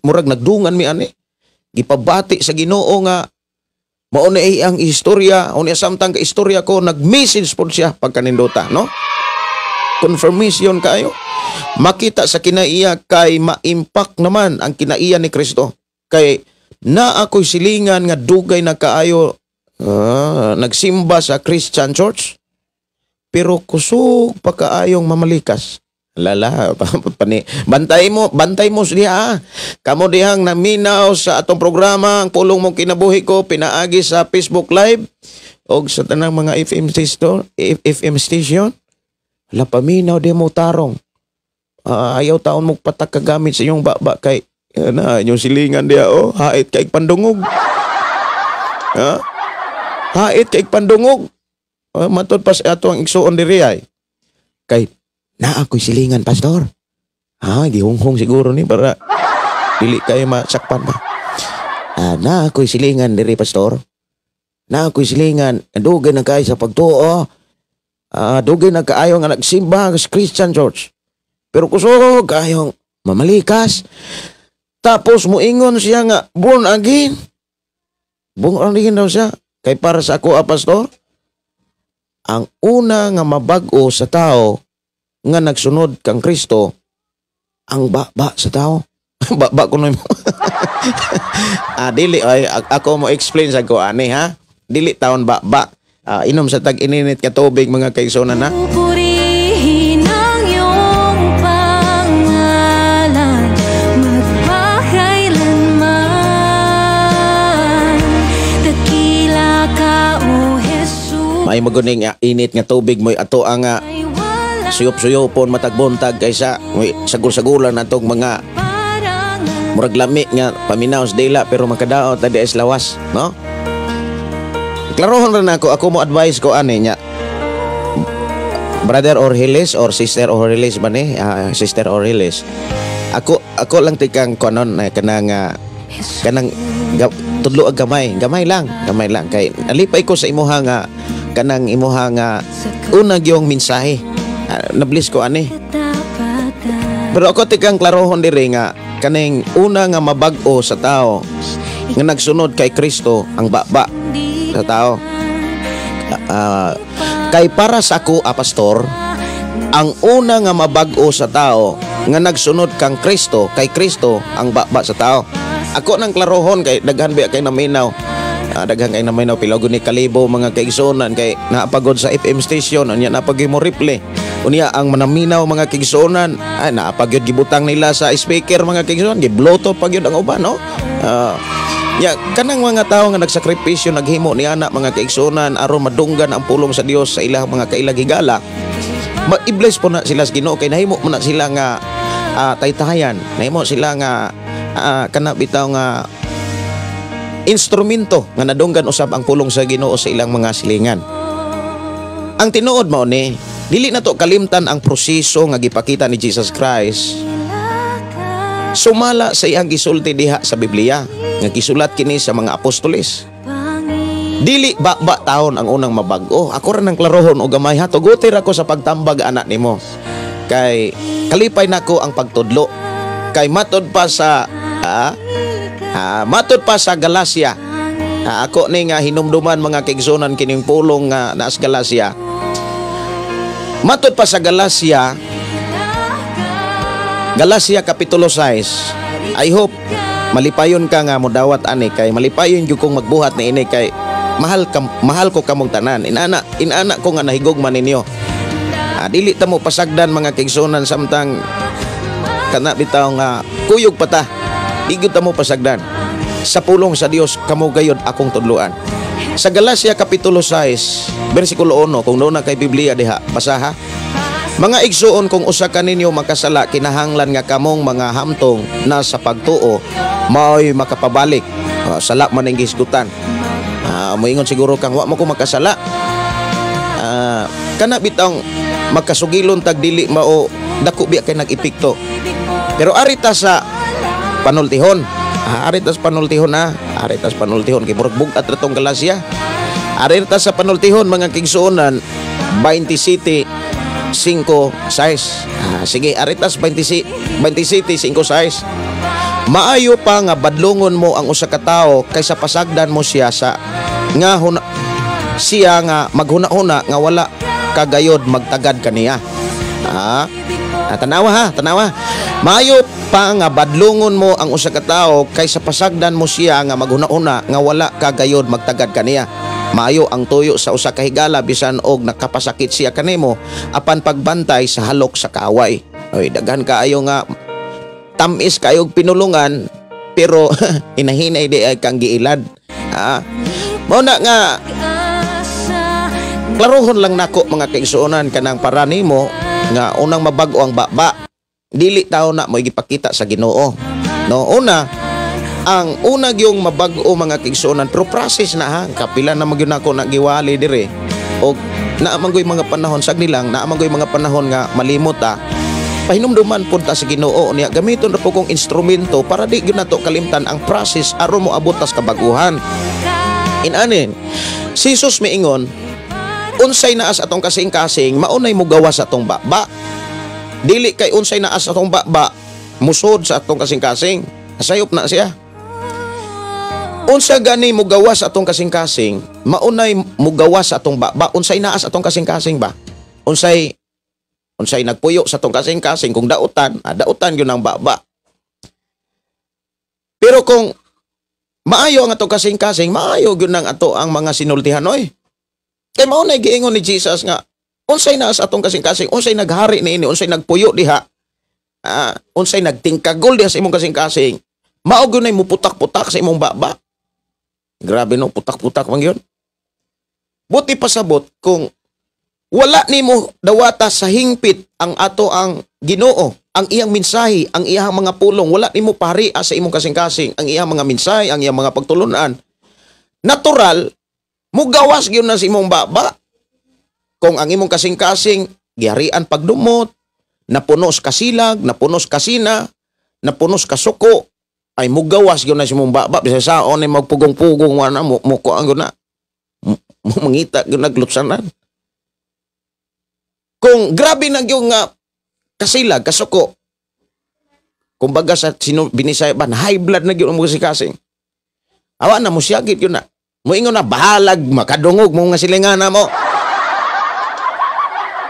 murag nagdungan mi ani. Gipabati sa Ginoo nga mao na ang istorya, unya samtang ka istorya ko nag-message pod siya pagkanindota no. Confirmation kayo. Makita sa kinaiya kay ma-impact naman ang kinaiya ni Kristo. Kay na ako'y silingan nga dugay na kaayo nagsimba sa Christian Church pero kusog pa kaayong mamalikas. Lala, pani, bantay mo siya. Kamo dihang naminaw sa atong programa, ang pulong mong kinabuhi ko, pinaagi sa Facebook Live og sa tanang mga FM station, FM station. La paminaw di mo tarong. Ayaw taon mo patak kagamit sa inyong baba kay na inyong silingan diya oh, hait kay pandungog. Ha? Hait kay pandungog. Matod pa sa ato ang igsuon diri ay. Kay na ako'y silingan pastor. Ha, gihunghong siguro ni para dili kayo masakpan ba. Na ako'y silingan diri pastor. Na ako'y silingan, dugay na kay sa pagtuo. Dugay na kaayo nga nagsimba sa Christian Church. Pero kusog kayong mamalikas. Tapos muingon siya nga born again. Born again daw siya. Kay para sa ako, pastor, ang una nga mabag-o sa tao nga nagsunod kang Kristo, ang baba sa tao. Baba ko na mo. Dili ay ako mo explain sa ko ani ha. Dili taon baba. Inom sa tag ininit ka tubig mga kaigsunan ha. Purihin ang iyong pangalan magpakailanman. Dakila ka, O Jesus. May maguning init nga tubig mo'y ato ang suyop-suyopon matagbuntag kaysa sagol-sagulan natong mga murag lami nga paminaw sa dila pero makadaot na di is lawas, no? Klarohon ra nako, ako mo advice ko ani nya. Brother Orhilis or Sister Orhilis ba ni? Sister Orhilis. Ako lang tikang konon kanang kanang tudlo og gamay, gamay lang kay nalipay ko sa imuha nga kanang imuha nga una gyong mensahe. Nablis ko ani. Pero ako tikang klarohon diri nga kaning una nga mabag-o sa tao nga nagsunod kay Kristo ang baba sa tao. Kay para sa ako, pastor, ang una nga mabag-o sa tao nga nagsunod kang Kristo, kay Kristo ang baba sa tao. Ako nang klarohon kay daghan biya kay naminaw. Daghan kay naminaw pila ni kalibo mga kaigsuonan kay naapagod sa FM station unya napagod mo replay. Unya ang manaminaw mga kaigsuonan ay naapagod gibutang nila sa speaker mga kaigsuonan, gibluto pagyud ang uban no. Ya kanang mga tawo nga nagsakripisyo naghimo ni ana mga kaigsuonan aron madunggan ang pulong sa Dios sa ilang mga kailagigala. Ma-i-bless po na sila sa Ginoo kay nahimo mo na sila nga taytayan, nahimo sila nga kana bitaw nga instrumento nga nadunggan usab ang pulong sa Ginoo sa ilang mga silingan. Ang tinuod mao ni, dili na to kalimtan ang proseso nga gipakita ni Jesus Christ sumala sa iyang gisulti diha sa Biblia nga gisulat kini sa mga apostoles. Dili ba taon ang unang mabag-o. Ako ra nang klarohon og gamay ha, tuguti ra ko sa pagtambag anak nimo. Kay kalipay nako ang pagtudlo. Kay matod pa sa matod pa sa Galacia. Ako ni nga hinumduman mga kaigsunan kining pulong nga naas Galacia. Matod pa sa Galacia, Galacia Kapitulo 6. I hope malipayon ka nga modawat ani kay malipayon gyud kong magbuhat ni ini kay mahal ko kamong tanan. Inana ko nga nahigugma ninyo. Dili ta mo pasagdan mga kaigsunan samtang kana bitaw nga kuyog pa ta. Di gyud ta mo pasagdan. Sa pulong sa Dios kamo gayud akong tudloan. Sa Galacia Kapitulo 6, versikulo 1, kung doon na kay Biblia diha, basaha. Mga igsuon, kung usa ka ninyo makasala, kinahanglan nga kamong mga hamtong na sa pagtuo mao'y makapabalik. Sala man ang gisgutan. Moingon siguro kang wa mo ko makasala. Kana bitang magkasugilon tag dili mao, dako biya kay nag-epekto. Pero arita sa panultihon. Arita sa panultihon ha. Arita sa panultihon kay murag bug-at ra tong Galacia. Arita sa panultihon, mga kigsuonan, 27 5 6. Sige, aritas 27 27 5 6. Maayo pa nga badlongon mo ang usa ka tawo kaysa pasagdan mo siya sa nga huna, siya nga maghuna-huna nga wala kagayod magtagad kaniya. Tanawa ha, tanawa. Maayo pa nga badlongon mo ang usa ka tawo kaysa pasagdan mo siya nga maghuna-huna nga wala kagayod magtagad kaniya. Maayo ang tuyo sa usa ka higala bisan og nakapasakit siya kanimo apan pagbantay sa halok sa kaaway. Oy, daghan kaayo nga tamis kaayog pinulungan pero hinahinay di ay kang giilad. Mao na nga klarohon lang nako, mga kaigsuonan, kanang para nimo nga unang mabag-o ang baba, dili tao na mo gipakita sa Ginoo. No, una ang una gyung mabag-o, mga kaigsuonan, pero process na ha, kapila na magyud nako na giwali dire og naa man goy mga panahon sa nilang naa man goy mga panahon nga malimot ta, pahinumduman pud ta sa Ginoo niya, gamiton ra po kong instrumento para di gyud nato kalimtan ang process aron moabot tas kabaguhan. Inanin si Jesus miingon, unsay naa sa atong kasing-kasing maunay mogawas sa atong baba. Dili kay unsay naa sa atong baba musod sa atong kasing-kasing. Sayop na siya. Unsa gani mogawas sa atong kasing-kasing maunay mogawas sa atong baba. Unsay naa sa atong kasing-kasing ba, unsay nagpuyo sa atong kasing-kasing, kung dautan, dautan gyud ang baba. Pero kung maayo ang atong kasing-kasing, maayo gyud ang ato ang mga sinultihan oy. Kay mao nay giingon ni Jesus nga unsay naa sa atong kasing-kasing, unsay naghari niini, unsay nagpuyo diha, unsay nagtingkagol diha sa imong kasing-kasing, mao gyud nay muputak-putak sa imong baba. Grabe no, putak-putak man gyud. Buti pasabot kung wala nimo dawata sa hingpit ang ato ang Ginoo, ang iyang mensahe, ang iyang mga pulong, wala nimo pari sa imong kasing-kasing, ang iyang mga mensahe, ang iyang mga pagtulunan. Natural, mugawas gyud na sa imong baba. Kung ang imong kasing-kasing giharian pagdumot, napuno sa kasilag, napuno sa kasina, napuno sa kasuko, ay mugawas gyud na sa imong baba. Bisan saon ni magpugong-pugong wala mo mo ang gyud na. Mangita gyud naglutsanan. Kung grabe na gyud nga kasilag, kasuko, kumbaga sa sino binisaya ba, high blood na gyud ang kasing-kasing. Awa na, musiyagit yun na. Muingon na, bahalag, makadungog mo nga silingana mo.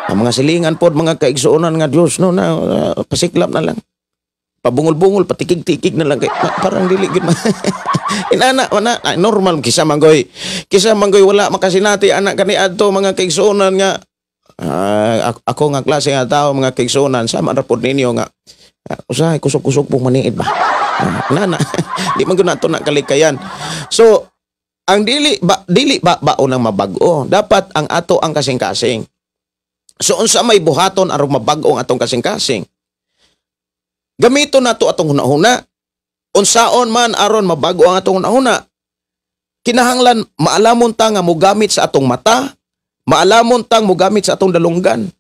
Ang mga silingan pod, mga kaigsuonan nga Diyos, no, na pasiklap na lang. Pabungol-bungol, patikig-tikig na lang. Kay, parang dili gyud inana, wala, ay, normal, kisa manggoy, wala makasinati, anak kani adto, mga kaigsuonan nga, ako nga klase nga tao, mga kaigsuonan, sama ra pod ninyo nga, usahay, kusog-kusog pong maniid ba? Nana, di man gyud nato na kalikayan. So, ang dili ba unang mabag-o, dapat ang ato ang kasing-kasing. So unsa may buhaton aron mabag-o ang atong kasing-kasing? Gamiton nato atong hunahuna. Unsaon man aron mabago ang atong hunahuna? Kinahanglan maalamon ta nga mogamit sa atong mata, maalamon tang mogamit sa atong dalunggan.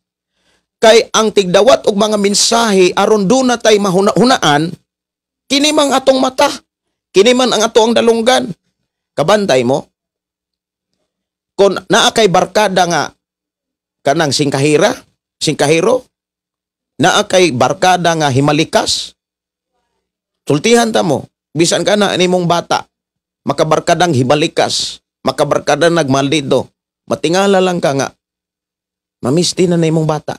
Kay ang tigdawat og mga mensahe aron duna tay mahuna-hunaan, kini man atong mata, kini man ang ato ang dalunggan. Kabantay mo kung naa kay barkada nga kanang singkahira, singkahiro, naa kay barkada nga himalikas, sultihan ta mo, bisan ka na nimong bata, makabarkadang himalikas, makabarkada nagmaldido, matingala lang ka nga, mamisti na na imong bata.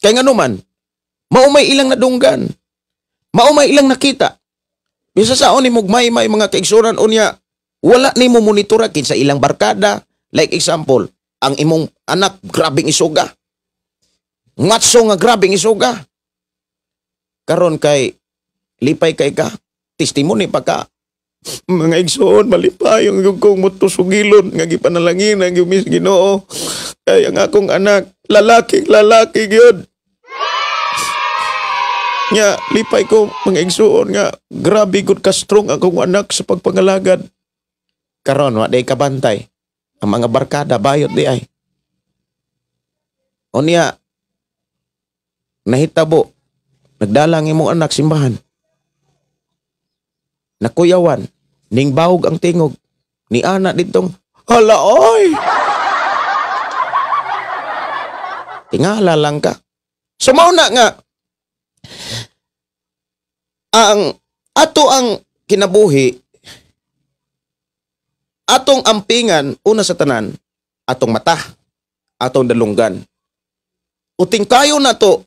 Kaya nga naman, maumay ilang nadunggan, maumay ilang nakita. Bisa saon ni mugmay may mga kaigsuran unya, wala nimo monitora kinsa ilang barkada. Like example, ang imong anak grabeng isuga. Ngatso nga grabeng isuga. Karon kay lipay kay ka, testimony pa ka. Mga igsoon, malipayong yung kong mutusugilon nga gipanalangin ang yung Ginoo. Kaya ang akong anak, lalaki, lalaki gyud. Nga, lipay ko mga igsoon nga grabe gud ka strong akong anak sa pagpangalagad. Karon wa day kabantay. Ang mga barkada bayot di ay. O niya, nahitabo, nagdala ang imong anak simbahan. Nakuyawan, ning bawog ang tingog, ni ana ditong, hala oy! Tingala lang ka. So mauna nga, ang ato ang kinabuhi, atong ampingan, una sa tanan, atong mata, atong dalunggan. Uting kayo na to,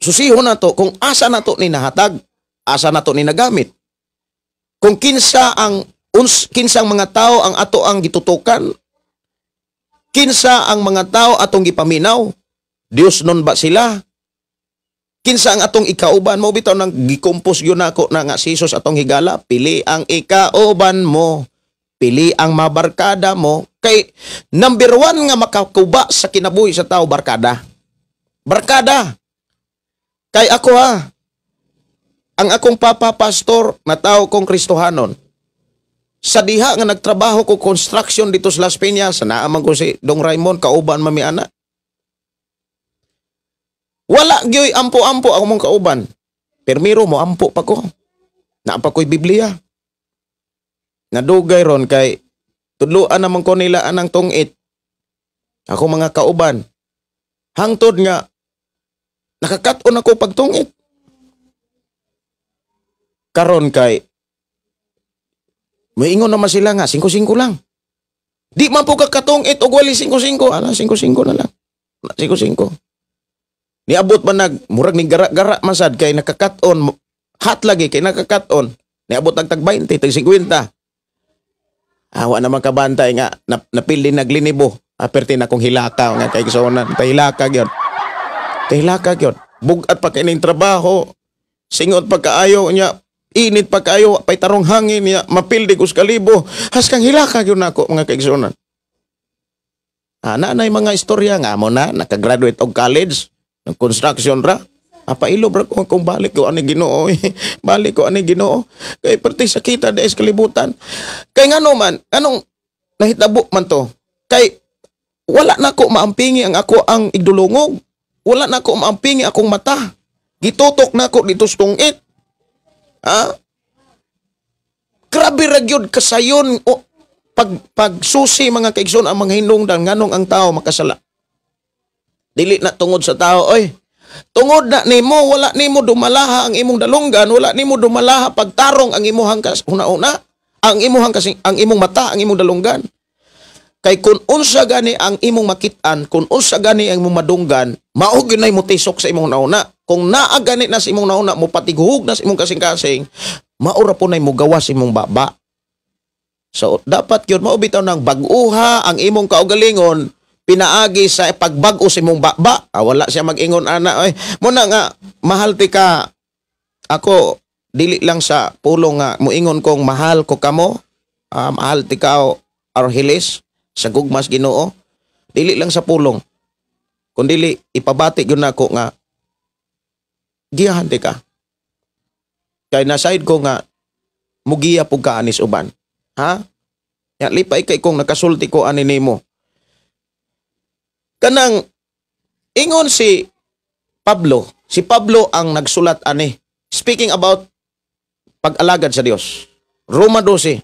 susiho na to, kung asa na to ni nahatag, asa na to ni nagamit. Kung kinsa ang kinsa ang mga tao ang ato ang gitutukan, kinsa ang mga tao atong gipaminaw, Dios nun ba sila? Kinsa ang atong ikauban mo? Bitaw nang gikompos yun ako na nga si Jesus atong higala, pili ang ikauban mo, pili ang mabarkada mo. Kay number one nga makakuba sa kinabuhi sa tao, barkada. Barkada. Kay ako ha, ang akong papa pastor na tao kong Kristohanon. Sa diha nga nagtrabaho ko construction dito sa Las Piñas, naaman ko si Dong Raymond, kauban mami ana. Wala gyoy ampo-ampo ako mong kauban. Permiro mo ampo pa ko. Naapa ko'y Biblia. Nadugay ron kay tudluan naman ko nila anang tungit. Ako mga kauban. Hangtod nga nakakat-on ako pagtungit. Karon kay moingon naman sila nga 5-5 lang. Di man po kakatungit og wali 5-5. Ala 5-5 na lang. 5-5. Niabot man nag murag ni gara-gara masad kay nakakat-on hat lagi kay nakakat-on. Niabot nag tag 20, tag 50. Awa naman kabantay nga napili naglinibo. Aperti na kong hilaka nga kay gisuonan. Tahilaka gyud. Tahilaka gyud. Bugat pa kay ning trabaho. Singot pa kaayo nya, init pa kaayo, pay tarong hangin niya, mapildi kus kalibo. Haskang hilaka gyud nako mga kaigsuonan. Ana nay mga istorya nga mo na nakagraduate og college ng construction ra. Apailo bra ko kung balik ko ani Ginoo. Balik ko ani Ginoo. Kay perti sakita dahil sa kalibutan. Kay ngano man, anong nahitabo man to? Kay wala na ko maampingi ang ako ang igdulungog. Wala na ko maampingi akong mata. Gitutok na ko dito sa tungit. Ha? Grabe ra gyud kasayon o pagsusi mga kaigsoon ang mga hinungdan nganong ang tao makasala. Dili na tungod sa tao, oy. Tungod na nimo, wala nimo dumalaha ang imong dalunggan, wala nimo dumalaha pagtarong ang imuhang una-una, ang imuhang kasing, ang imong mata, ang imong dalunggan. Kay kun unsa gani ang imong makit-an, kun unsa gani ang imong madunggan, mao gyud nay motisok sa imong nauna. Kung naa gani na sa imong nauna, mopatighuhog na sa imong kasing-kasing, mao ra po nay mogawas sa imong baba. So dapat gyud mao bitaw nang bag-uha ang imong kaugalingon pinaagi sa pagbag-o sa imong baba. Wala siya mag-ingon ana oy. Muna nga mahal ti ka. Ako dili lang sa pulong nga moingon kong mahal ko kamo, mahal ti ka Argeles sa gugmas Ginoo. Dili lang sa pulong. Kun dili ipabati gyud nako nga giyahan ti ka. Kay nasaid ko nga mugiya pug ka anis uban. Ha? Ya lipay kay kung nakasulti ko ani nimo. Kanang ingon si Pablo ang nagsulat ani, speaking about pag-alagad sa Dios. Roma 12,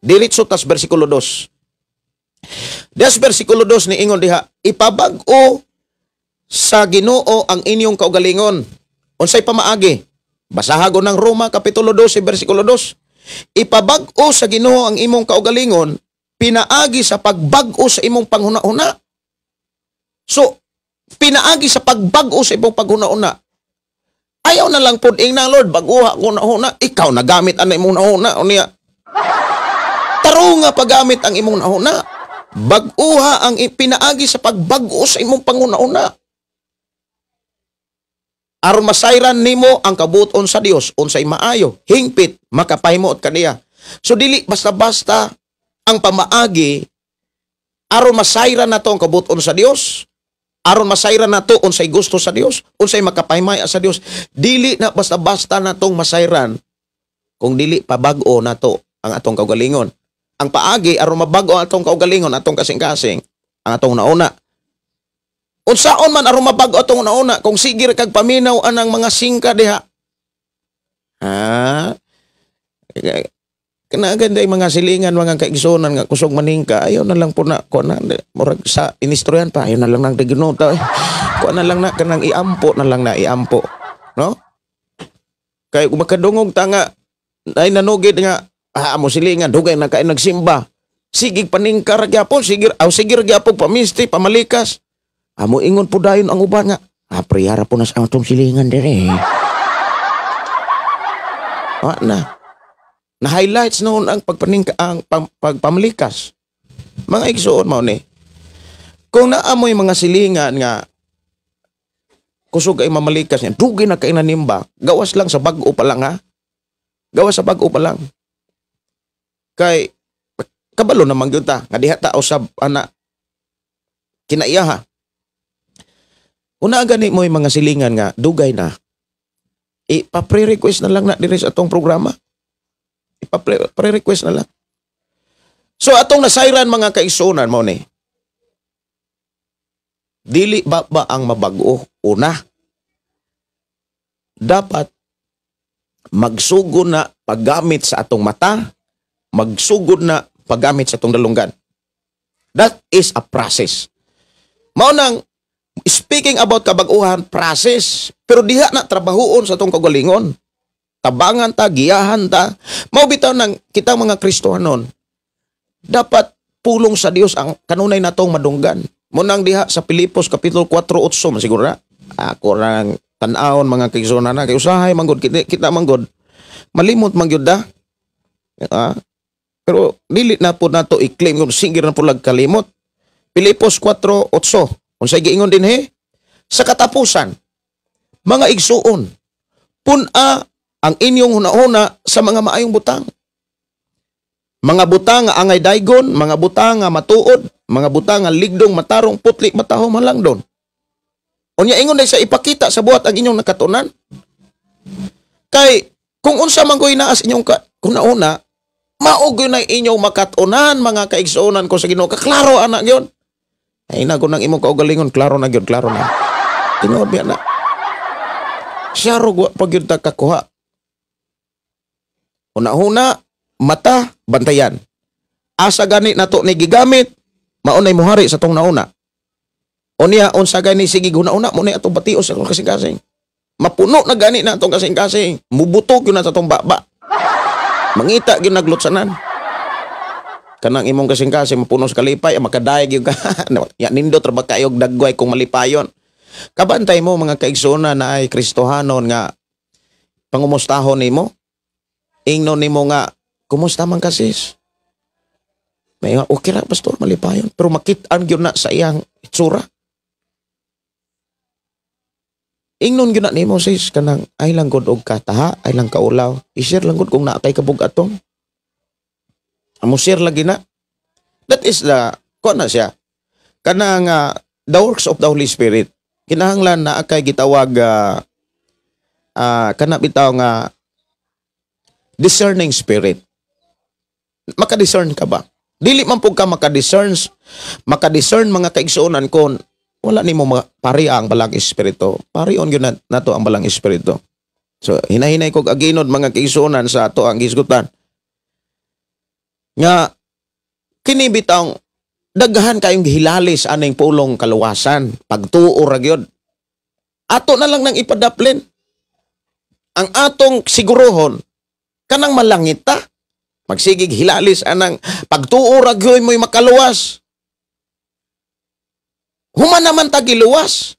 diretso tas bersikulo 2. Des bersikulo 2 ni ingon diha, ipabag-o sa Ginoo ang inyong kaugalingon. Unsay pamaagi? Basahagon ng Roma kapitulo 12 bersikulo 2. Ipabag-o sa Ginoo ang imong kaugalingon pinaagi sa pagbag-o sa imong panghuna-huna. So, pinaagi sa pagbag-o sa imong paghuna-huna. Ayaw na lang pud ingna Lord, bag-uha ko na-huna. Ikaw nagamit ang imong nahuna. Unya. Taro nga paggamit ang imong nahuna. Bag-uha ang pinaagi sa pagbag-o sa imong panghuna-huna. Aron masayran nimo ang kabuton sa Dios, unsay maayo, hingpit, makapahimuot kaniya. So dili basta-basta ang pamaagi aron masayran nato ang kabuton sa Dios, aron masayran nato unsay gusto sa Dios, unsay makapahimaya sa Dios. Dili na basta-basta natong masayran kung dili pabag-o nato ang atong kaugalingon. Ang paagi aron mabag-o ang atong kaugalingon, atong kasing-kasing, ang atong nauna. Unsaon man aron mabag-o atong nauna kung sige ra kag paminaw anang mga singka diha? Ha? Kana ganda yung mga silingan, mga kaigsunan nga kusog maningka, ayaw na lang po na ko na murag sa inistoryan pa, ayaw na lang nang tiginuta eh. Kuha na lang na kanang iampo na lang na iampo, no? Kay kung makadungog ta nga ay nanugid nga amo silingan dugay na kay nagsimba. Sige paningka ra gyapon, sige aw sige ra gyapon pamisti, pamalikas. Amo ingon po dayon ang uban nga, priyara po na sa atong silingan dire. Wa na. Na highlights noon ang pagpaningka, ang pagpamalikas. Mga igsuon mao ni. Kung naamoy mga silingan nga kusog ay mamalikas niya, dugay na kay nanimba, gawas lang sa bag-o pa lang ha. Gawas sa bag-o pa lang. Kay kabalo naman gyud ta nga diha ta usab ana kinaiyaha. Una gani mo yung mga silingan nga dugay na. Ipa-pre-request na lang na diri sa atong programa. Ipa-pre-request na lang. So atong nasayran mga kaigsuonan mo ni. Dili ba ang mabag-o? Una, dapat magsugod na paggamit sa atong mata, magsugod na paggamit sa atong dalunggan. That is a process. Mao nang speaking about kabag-uhan, process. Pero diha na trabahuon sa atong kaugalingon. Tabangan ta, giyahan ta. Mao bitaw nang kita mga Kristohanon, dapat pulong sa Dios ang kanunay natong madunggan. Munang diha sa Pilipos Kapitulo 4:8, siguro na. Ako rang tan-awon mga kaigsuonan na kay usahay manggod kita manggod. Malimot man gyud da. Pero dili na po nato i-claim kung sige na po lag kalimot. Pilipos 4:8. Unsay giingon dinhi? Sa katapusan, mga igsuon, pun-a ang inyong hunahuna sa mga maayong butang. Mga butang nga angay daygon, mga butang nga matuod, mga butang nga ligdong, matarong, putli, matahom, halangdon. Unya ingon day sa ipakita sa buhat ang inyong nakatunan. Kay kung unsa man ko'y naa sa inyong hunahuna, mao gyud na inyong makatunan, mga kaigsuonan ko sa Ginoo. Kaklaro anak yun. Ay na nang imong kaugalingon, klaro na gyud, klaro na. Tinuod biya na. Siya ro wa pa gyud ta kakuha. Una-una, mata, bantayan. Asa gani nato ni gigamit, maunay muhari sa tong nauna. Unya, unsa gani sige guna-una, mo ni atong batios sa atong kasing-kasing. Mapuno na gani na atong kasing-kasing. Mubutog yun na sa atong baba. Mangita gyud naglutsanan. Kanang imong kasing-kasing, mapuno sa kalipay, makadayeg yun ka. Ya, nindot ra ba kayog dagway kung malipayon. Kabantay mo mga kaigsoona na ay Kristohanon nga pangumustahon nimo. Ingnon nimo nga, kumusta man ka sis? May nga, okay ra pastor, malipayon. Pero makit-an gyud na sa iyang itsura. Ingnon gyud na nimo sis, kanang ay lang gud og kataha, ay lang kaulaw. I-share lang gud kung naa kay kabug-aton. Amo share lagi na. That is the, kuan na siya. Kanang the works of the Holy Spirit. Kinahanglan na kay gitawag kana bitaw nga discerning spirit. Maka-discern ka ba? Dili man pud ka maka-discern mga kaigsuonan kon wala nimo pari ang balang espiritu. Parion gyud nato ang balang espiritu. So hinahinay kog aginod mga kaigsuonan sa ato ang gisgutan. Nga kini bitawng daghan kayong gihilalis aning pulong kaluwasan, pagtuo ra gyud. Ato na lang nang ipadaplin. Ang atong sigurohon kanang malangit ta. Magsigig hilalis anang pagtuo ra gyud mo'y makaluwas. Human naman ta giluwas.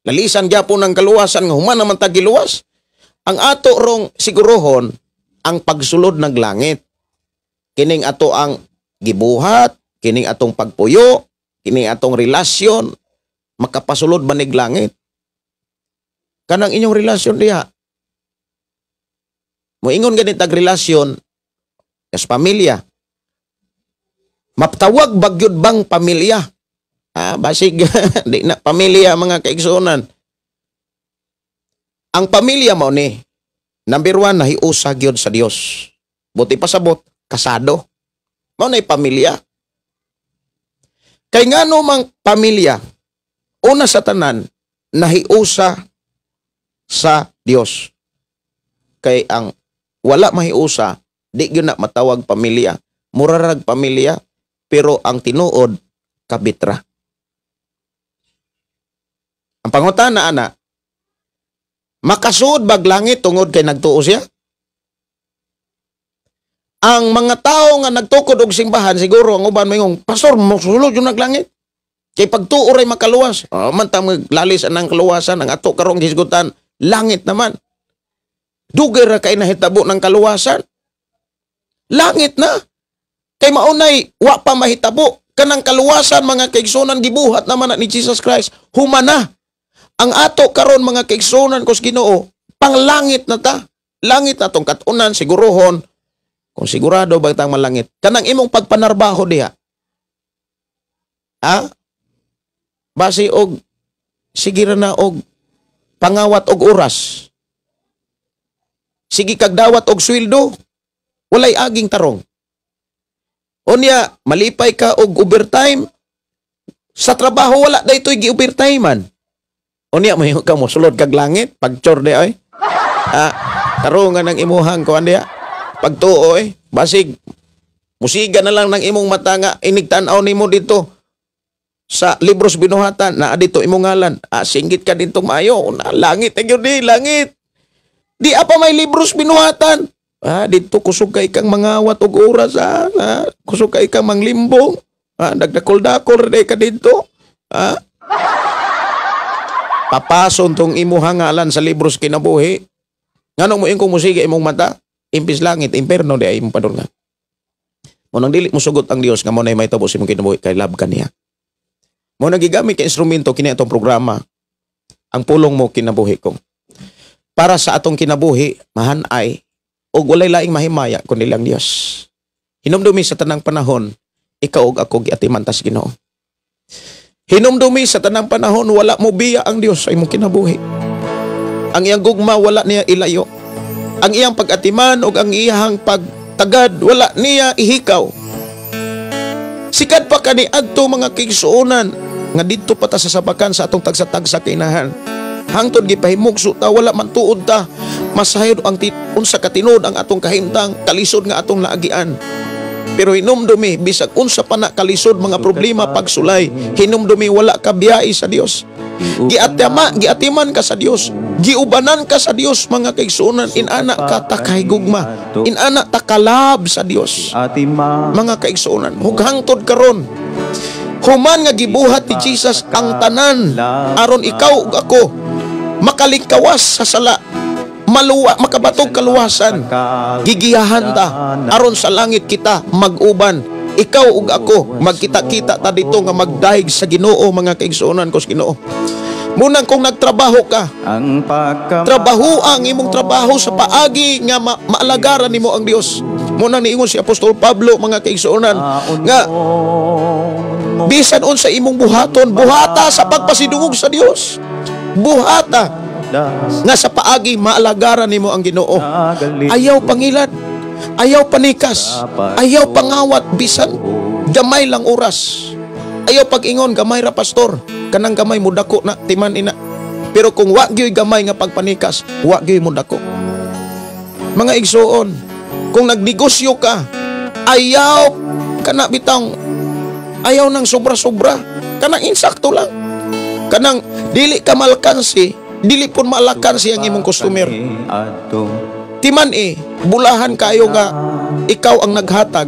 Lalisan gyapon ang kaluwasan nga human naman ta giluwas. Ang ato rong sigurohon ang pagsulod ng langit. Kining ato ang gibuhat, kining atong pagpuyo, kining atong relasyon, makapasulod manig langit. Kanang inyong relasyon diha. Moingon ganit ag relasyon, Yes, pamilya. Maptawag bagyod bang pamilya? Ah, basig di na pamilya, mga kaigsuonan. Ang pamilya mo ni number 1, nahiusa gyud sa Dios. Buti pasabot, kasado. Mao nay pamilya. Kay ngano mang pamilya? Una sa tanan, nahiusa sa Dios. Kay ang wala mahiusa, di gyud na matawag pamilya. Murarag pamilya, pero ang tinuod kabitra. Ang pangutana ana, makasuod bag langit tungod kay nagtuo siya? Ang mga tao nga nagtukod og simbahan, siguro ang uban mayong, "Pastor, mosulod yung naglangit. Kay pagtuo ray makaluwas." Oh, man ta maglalis anang kaluwasan, ang ato karong hisgutan, langit naman. Dugay ra kay nahitabo ng kaluwasan. Langit na. Kay maunay wa pa mahitabo kanang kaluwasan, mga kaigsunan, gibuhat naman na ni Jesus Christ. Humana. Ang ato karon, mga kaigsunan ko sa Ginoo, panglangit na ta. Langit na tong katunan, siguruhon. Kung sigurado ba tang malangit? Kanang imong pagpanarbaho diha. Ha? Basi og sige ra na og pangawat og oras. Sige kag dawat og sweldo. Walay aging tarong. Unya, malipay ka og overtime. Sa trabaho wala daytoy gi-overtime man. Unya mo ka mo sulod kag langit pagchor di oy. Ah, tarungan ang imuhang kuan diha. Pagtuo eh, basig musiga na lang ng imong mata nga inigtan-aw nimo dito sa libros binuhatan na dito imong ngalan. Ah, singgit ka dito maayo. Na langit na gyud di, langit. Di apa may libros binuhatan. Ah, dito kusog kay kang mangawat og oras ah. Ah, kusog kay kang manglimbong. Ah, nagdakol-dakol ra ka dito. Ah. Papason tong imuhang ngalan sa libros kinabuhi. Ngano mo ingkong musiga imong mata? Impis langit, imperno di ay imong padulngan. Mo nang dili mo sugot ang Dios nga mo nay mahitabo sa imong kinabuhi kay love ka niya. Mo nang gigamit ka instrumento kini atong programa, ang pulong mo kinabuhi ko. Para sa atong kinabuhi, mahanay og walay laing mahimaya kundi lang Dios. Hinumdumi sa tanang panahon, ikaw ug ako giatiman tas Ginoo. Hinumdumi sa tanang panahon, wala mo biya ang Dios sa imong kinabuhi. Ang iyang gugma wala niya ilayo. Ang iyang pag-atiman ug ang iyang pagtagad wala niya ihikaw. Sikad pa kani adto, mga kaigsuonan, nga didto pa ta sa sabakan sa atong tagsa-tagsa kainahan. Hangtod gipahimugso ta, wala man tuod ta masayod ang unsa ka tinuod ang atong kahimtang, kalisod nga atong naagian. Pero hinumdumi, bisag unsa pa na kalisod mga problema, pagsulay, hinumdumi wala ka biyai sa Dios. Giatiman ka sa Dios, giubanan ka sa Dios, mga kaigsuonan, inana ka takahigugma, inana takalab sa Dios. Mga kaigsuonan, hughangtod karon, human nga gibuhat ni Jesus ang tanan aron ikaw ug ako makalingkawas sa sala, maluwa, makabatog kaluwasan, gigiyahan ta aron sa langit kita mag-uban. Ikaw ug ako magkita-kita ta dito nga magdahig sa Ginoo, mga kaigsuonan ko sa Ginoo. Munang kung nagtrabaho ka, Ang pagka trabaho ang imong trabaho sa paagi nga maalagaran nimo ang Dios. Munang niingon si Apostol Pablo, mga kaigsuonan, nga bisan unsa imong buhaton, buhata sa pagpasidungog sa Dios. Buhata nga sa paagi maalagaran nimo ang Ginoo. Ayaw pangilad, ayaw panikas, ayaw pangawat bisan gamay lang oras. Ayaw pag-ingon, "Gamay ra, pastor." Kanang gamay mudako na timan ina. Pero kung wa gyoy gamay nga pagpanikas, wa gyoy mudako. Mga igsuon, kung nagnegosyo ka, ayaw kana bitang ayaw nang sobra-sobra. Kanang insakto lang. Kanang dili ka malkansi, dili pud malakansi ang imong customer. Timan eh, bulahan kayo nga ikaw ang naghatag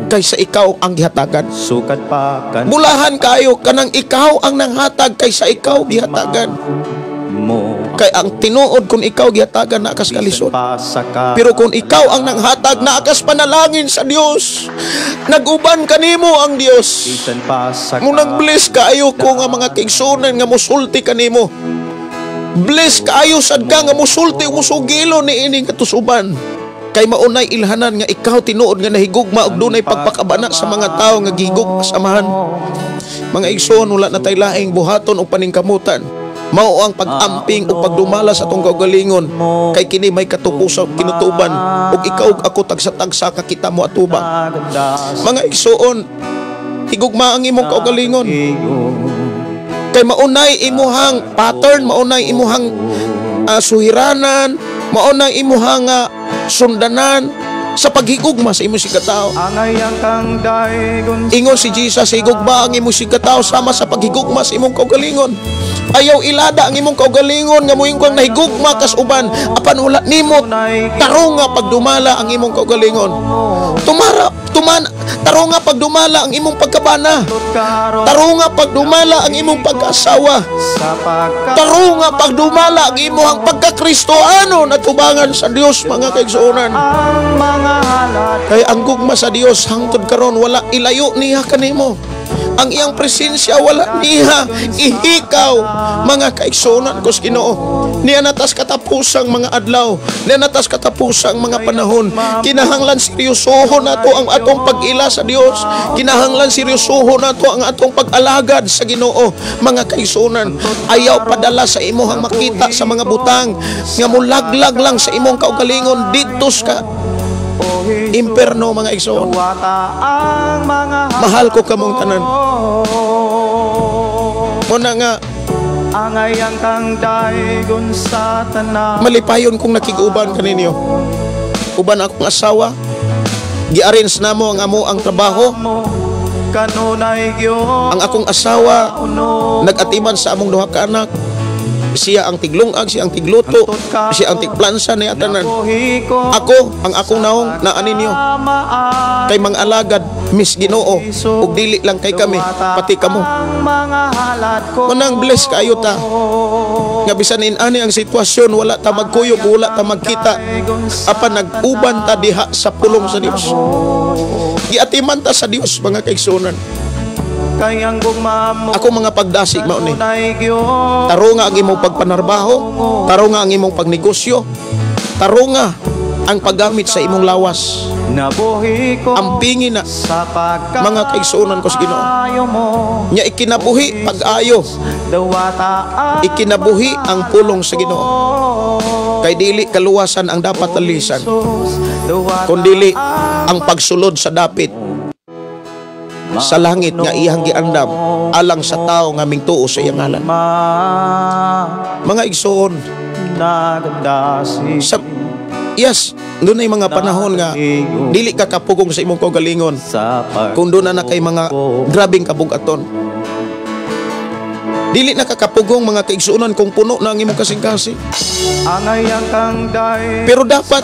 kaysa ikaw ang gihatagan. Sukat pa kan Bulahan kayo kanang ikaw ang nanghatag kaysa ikaw gihatagan. mo. Kay ang tinuod, kung ikaw gihatagan, naa kas kalisod. Pa sa ka Pero kung ikaw ang nanghatag, naa kas panalangin sa Dios. Naguban kanimo ang Dios. Bisan pa sa Munang bless kaayo ko nga mga kaigsuonan nga musulti kanimo. Bless kaayo sad ka nga musulti o musugilo ni ining katusuban. Kay maunay ilhanan nga ikaw tinuod nga nahigugma og dunay pagpakabana sa mga tawo nga gihigugma sa Amahan. Mga igsoon, wala na tay laing buhaton o paningkamutan. Mao ang pag-amping o pagdumala sa atong kaugalingon, kay kini may katupusan kinutuban ug ikaw ug ako tagsa-tagsa ka kita mo atubang. Mga igsoon, higugma ang imong kaugalingon. Kay maunay imuhang pattern, maunay imuhang suhiranan, maunay imuhang sundanan sa paghigugma sa imong sikatao. Ingon si Jesus, higugma ang imong sikatao sama sa paghigugma sa imong kaugalingon. Ayaw ilada ang imong kaugalingon nga moingon kang nahigugma kas uban, apan wala nimo tarunga pagdumala ang imong kaugalingon. Tarunga pagdumala ang imong pagkabana. Tarunga pagdumala ang imong pagkaasawa. Tarunga pagdumala ang imong pagkakristoano na tubangan sa Dios, mga kaigsuonan. Kay ang gugma sa Dios hangtod karon wala ilayo niya kanimo. Ang iyang presensya wala niya ihikaw, mga kaigsuonan ko sa Ginoo. Niya natas katapusang mga adlaw, niya natas katapusang mga panahon. Kinahanglan seryosohon nato ang atong pag-ila sa Dios. Kinahanglan seryosohon nato ang atong pag-alagad sa Ginoo, mga kaigsuonan. Ayaw padala sa imuhang makita sa mga butang nga mulaglag lang sa imong kaugalingon didto ka imperno, mga igsoon. Mahal ko kamong tanan. Muna nga malipayon kung nakiguban kaninyo. Uban akong asawa, gi-arrange namo ang amo ang trabaho. Ang akong asawa nag-atiman sa among duha ka anak. Siya ang tiglungag, siya ang tigluto, siya ang tigplansa niya tanan. Ako, ang akong naong naa ninyo. Kay mga alagad, Miss Ginoo, ug dili lang kay kami, pati kamo. Manang bless kaayo ta. Nga bisan inani ang sitwasyon, wala ta magkuyog, wala ta magkita. Apan nag-uban ta diha sa pulong sa Dios. Giatiman ta sa Dios, mga kaigsuonan. Ako mga pagdasig mao ni. Tarunga ang imong pagpanarbaho, tarunga ang imong pagnegosyo, tarunga ang paggamit sa imong lawas. Ampingin na mga kaigsuonan ko sa Ginoo. Nya ikinabuhi pag-ayo, ikinabuhi ang pulong sa Ginoo. Kay dili kaluwasan ang dapat alisan, kundili ang pagsulod sa dapit sa langit nga iyang giandam alang sa tao nga mingtuo sa iyang ngalan. Mga igsoon, sa, yes, doon ay mga panahon nga dili ka kapugong sa imong kaugalingon kung doon na kay mga grabing kabugaton. Dili na kakapugong, mga kaigsuonan, kung puno na ang imong kasing-kasing. Pero dapat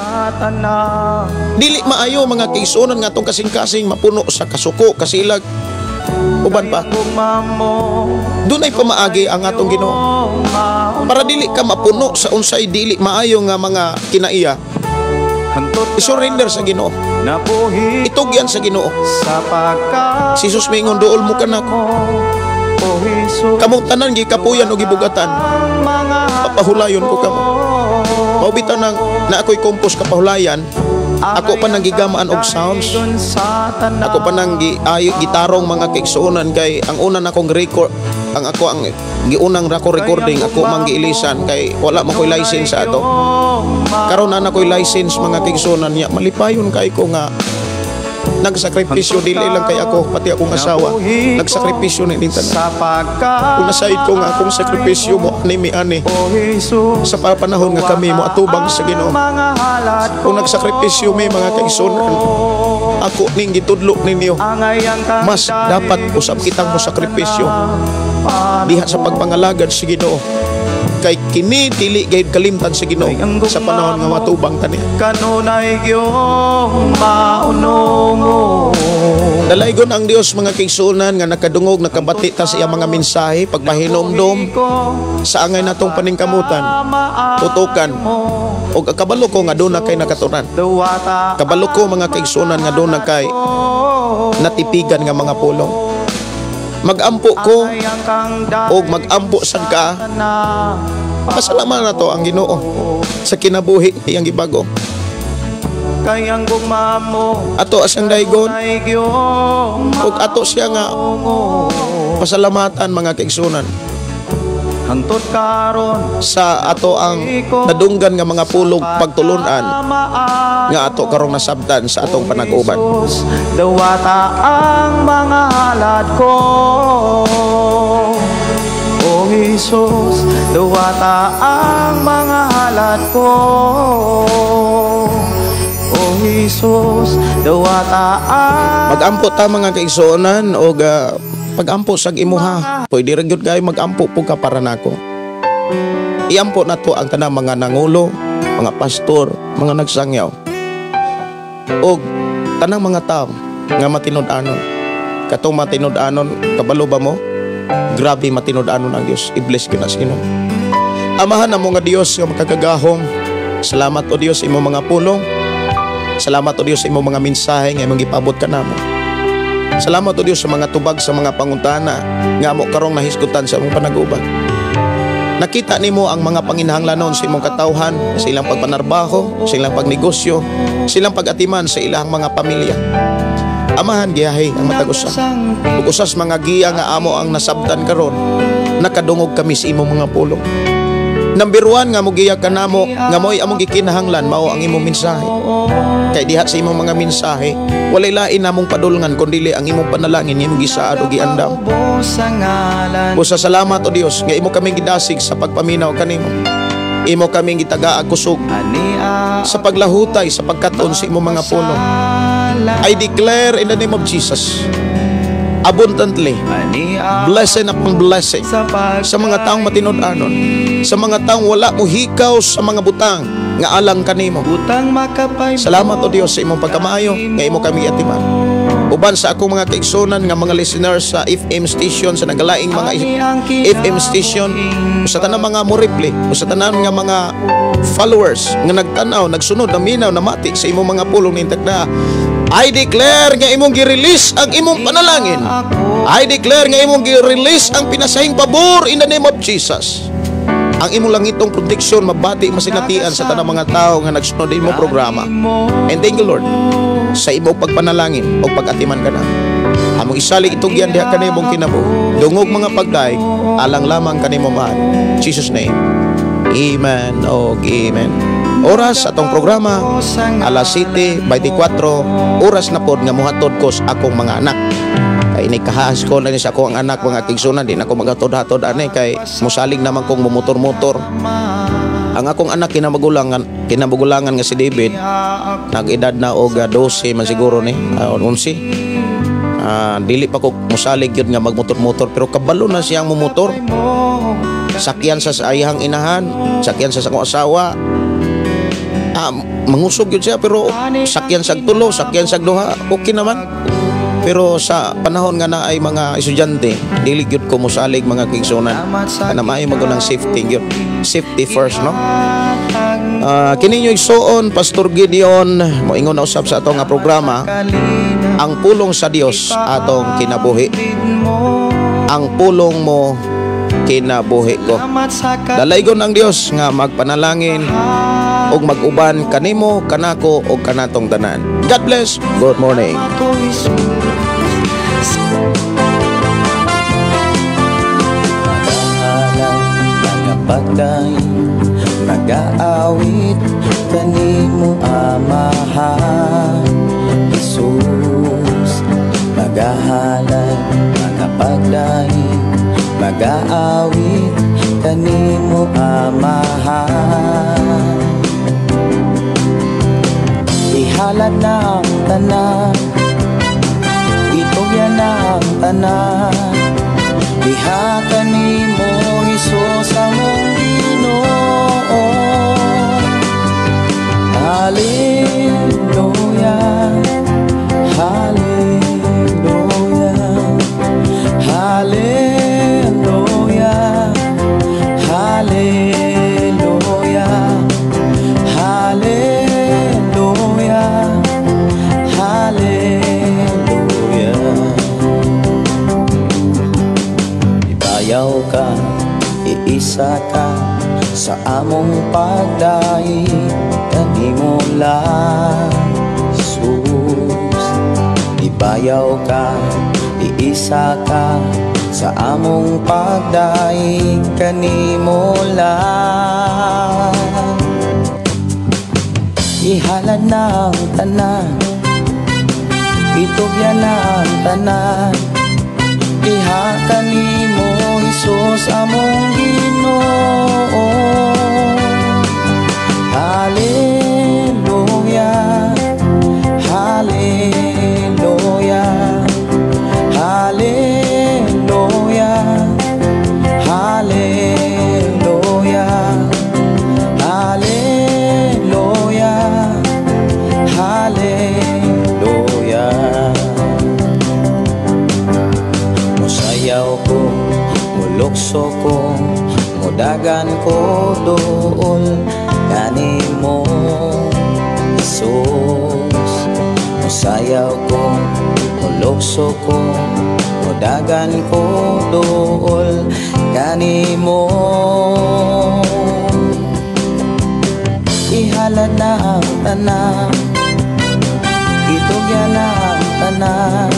dili maayo, mga kaigsuonan, nga atong kasing-kasing mapuno sa kasuko, kasilag, uban pa. Doon ay pamaagi ang atong Ginoo. Para dili ka mapuno sa unsay dili maayo nga mga kinaiya, isurrender sa Ginoo. Itugyan sa Ginoo. Si Jesus mingon, duol mo kanako. Kamong tanan gikapuyan o gibugatan, papahulayon ko kamo. Mao bitaw nang na ako'y compose kapahulayan, ako pa nang gigamaan og sounds. Ako pa nang gitarong, mga kaigsuonan, kay ang una na akong record, ang ako ang giunang rako recording, ako mang giilisan kay wala man ko'y license sa ato. Karon na ako'y license, mga kaigsuonan niya, malipayon kay ko nga nagsakripisyo dili lang kay ako, pati akong asawa nagsakripisyo ni tanan. Kung nasaid ko nga akong sakripisyo mo ani mi ani sa panahon nga kami mo atubang sa Ginoo. Kung nagsakripisyo mi, mga kaigsuonan, ako ning gitudlo ninyo, mas dapat usab kitang mo sakripisyo diha sa pagpangalagad sa Ginoo, kay kini dili gayud kalimtan sa Ginoo sa panahon nga matubang tani. Kanunay gyud maunong. Dalaygon ang Dios, mga kaigsuonan, nga nakadungog, nakabati ta sa iyang mga mensahe pagpahinomdom sa angay natong paningkamutan, tutukan og kabalo ko nga doon na kay nakaturan. Kabalo ko, mga kaigsuonan, nga doon na kay natipigan nga mga pulong. Magampo ko og magampo sad ka. Pasalamat na to ang Ginoo sa kinabuhi iyang gibago. Kay ang gugma mo Ato asang daygon ay giyong ug ato siya nga pasalamatan, mga kaigsunan, Hangtod karon sa ato ang nadunggan nga mga pulong pagtulunan nga ato karong nasabtan sa atong panag-uban. Jesus, dawata ang mga halad ko. O Jesus, dawata ang mga halad ko. O Jesus, dawata ang Magampo ta, mga kaigsuonan, og pagampo sa imuha. Pwede ra gyud kayo magampo po ka para nako. Iampo nato ang tanang mga nangulo, mga pastor, mga nagsangyaw. Og tanang mga tao nga matinud-anon. Katong matinud-anon, kabalo ba mo? Grabe matinud-anon ang Dios. I-bless gyud na sa Ginoo. Amahan namo nga Dios nga makagagahom. Salamat, o Dios, imong mga pulong. Salamat, o Dios, sa imong mga mensahe nga imong gipabot kanamo. Salamat, o Dios, sa mga tubag sa mga pangutana nga amo karong nahisgutan sa among panaguban. Nakita nimo ang mga panginahanglanon sa imong katawhan, sa ilang pagpanarbaho, sa ilang pagnegosyo, sa ilang pag-atiman sa ilang mga pamilya. Amahan, giyahi ang matag usa. Ug usas mga giya nga amo ang nasabtan karon, nakadungog kami sa imong mga pulong. Number one nga mogiya ka namo nga mo'y among gikinahanglan mao ang imong mensahe. Kay diha sa imong mga mensahe, walay lain namong padulngan kundi ang imong panalangin nga imong gisaad o giandam. Busa salamat, o Dios, nga imo kami gidasig sa pagpaminaw kanimo. Imo kami gitagaag kusog sa paglahutay sa pagkaton sa imong mga pulong. I declare in the name of Jesus abundantly, blessing upon blessing sa mga taong matinud-anon, sa mga taong wala mo hikaw sa mga butang nga alang kanimo. Salamat, O Dios, sa imong pagkamaayo nga imo kami atiman. Uban sa akong mga kaigsunan nga mga listeners sa FM station, sa nagalaing mga FM station, sa tanang mga mo-replay, sa tanan nga mga followers nga nagtanaw, nagsunod, naminaw, namati sa imong mga pulong ning takna. I declare nga imong gi-release ang imong panalangin. I declare nga imong gi-release ang pinasahing pabor in the name of Jesus. Ang imong langitong proteksyon mabati, masinatian sa tanang mga tao nga nagsunod imong programa. And thank you, Lord, sa imong pagpanalangin o pag-atiman ka na. Among isalig itugyan diha kanimong kinabuhi. Dungog mga pagdaig alang lamang kanimo, mahal. Jesus' name. Amen o amen. Oras atong programa alas 7:24, oras na pod nga muhatod ko sa akong mga anak. Kay ini kahas ko na ni sa akong anak, mga kaigsunan, di na ako maghatod-hatod ani kay musalig naman kong mumotor-motor. Ang akong anak kinamagulangan nga si David, nag-edad na og 12 man siguro ni, 11. Dili pa ko musalig yun nga magmotor-motor pero kabalo na siyang mumotor. Sakyan sa iyang inahan, sakyan sa akong asawa. Mangusog yun siya pero sakyan sa tulo, sakyan sa duha, okay naman. Pero sa panahon nga na ay mga estudyante, dili gyud ko musalig, mga kaigsunan. Kana maayo magunang safety gyud. Safety first, no? Kini inyo igsuon, Pastor Gideon, moingon na usab sa atong nga programa, ang pulong sa Dios atong kinabuhi. Ang pulong mo, kinabuhi ko. Dalaygon ang Dios nga magpanalangin ug mag-uban kanimo, kanako ug kanatong tanan. God bless. Good morning. Magahalal, magapagdaig, magaawit kanimo, Amahan Jesus. Magahalal, magapagdaig, magaawit kanimo, Amahan. Ihalad na ang tanan, itugyan na ang tanan, diha kanimo, Hesus, among Ginoo. Hallelujah, Hallelujah, Hallelujah, Hallelujah, Hallelujah, Hallelujah. Ibayaw ka, iisa ka sa among pagdaig kanimo lang. Ibayaw ka, iisa ka sa among pagdaig kanimo lang. Ihalad na ang tanan, itugyan na ang tanan, iha kanimo, Hesus, among Ginoo. Hallelujah, Hallelujah, Hallelujah, Hallelujah, Hallelujah, Hallelujah. Musayaw ko, mulukso ko, mudagan ko duol kanimo, Jesus. Musayaw ko, mulukso ko, mudagan ko duol kanimo. Ihalad na ang tanan, itugyan na ang tanan.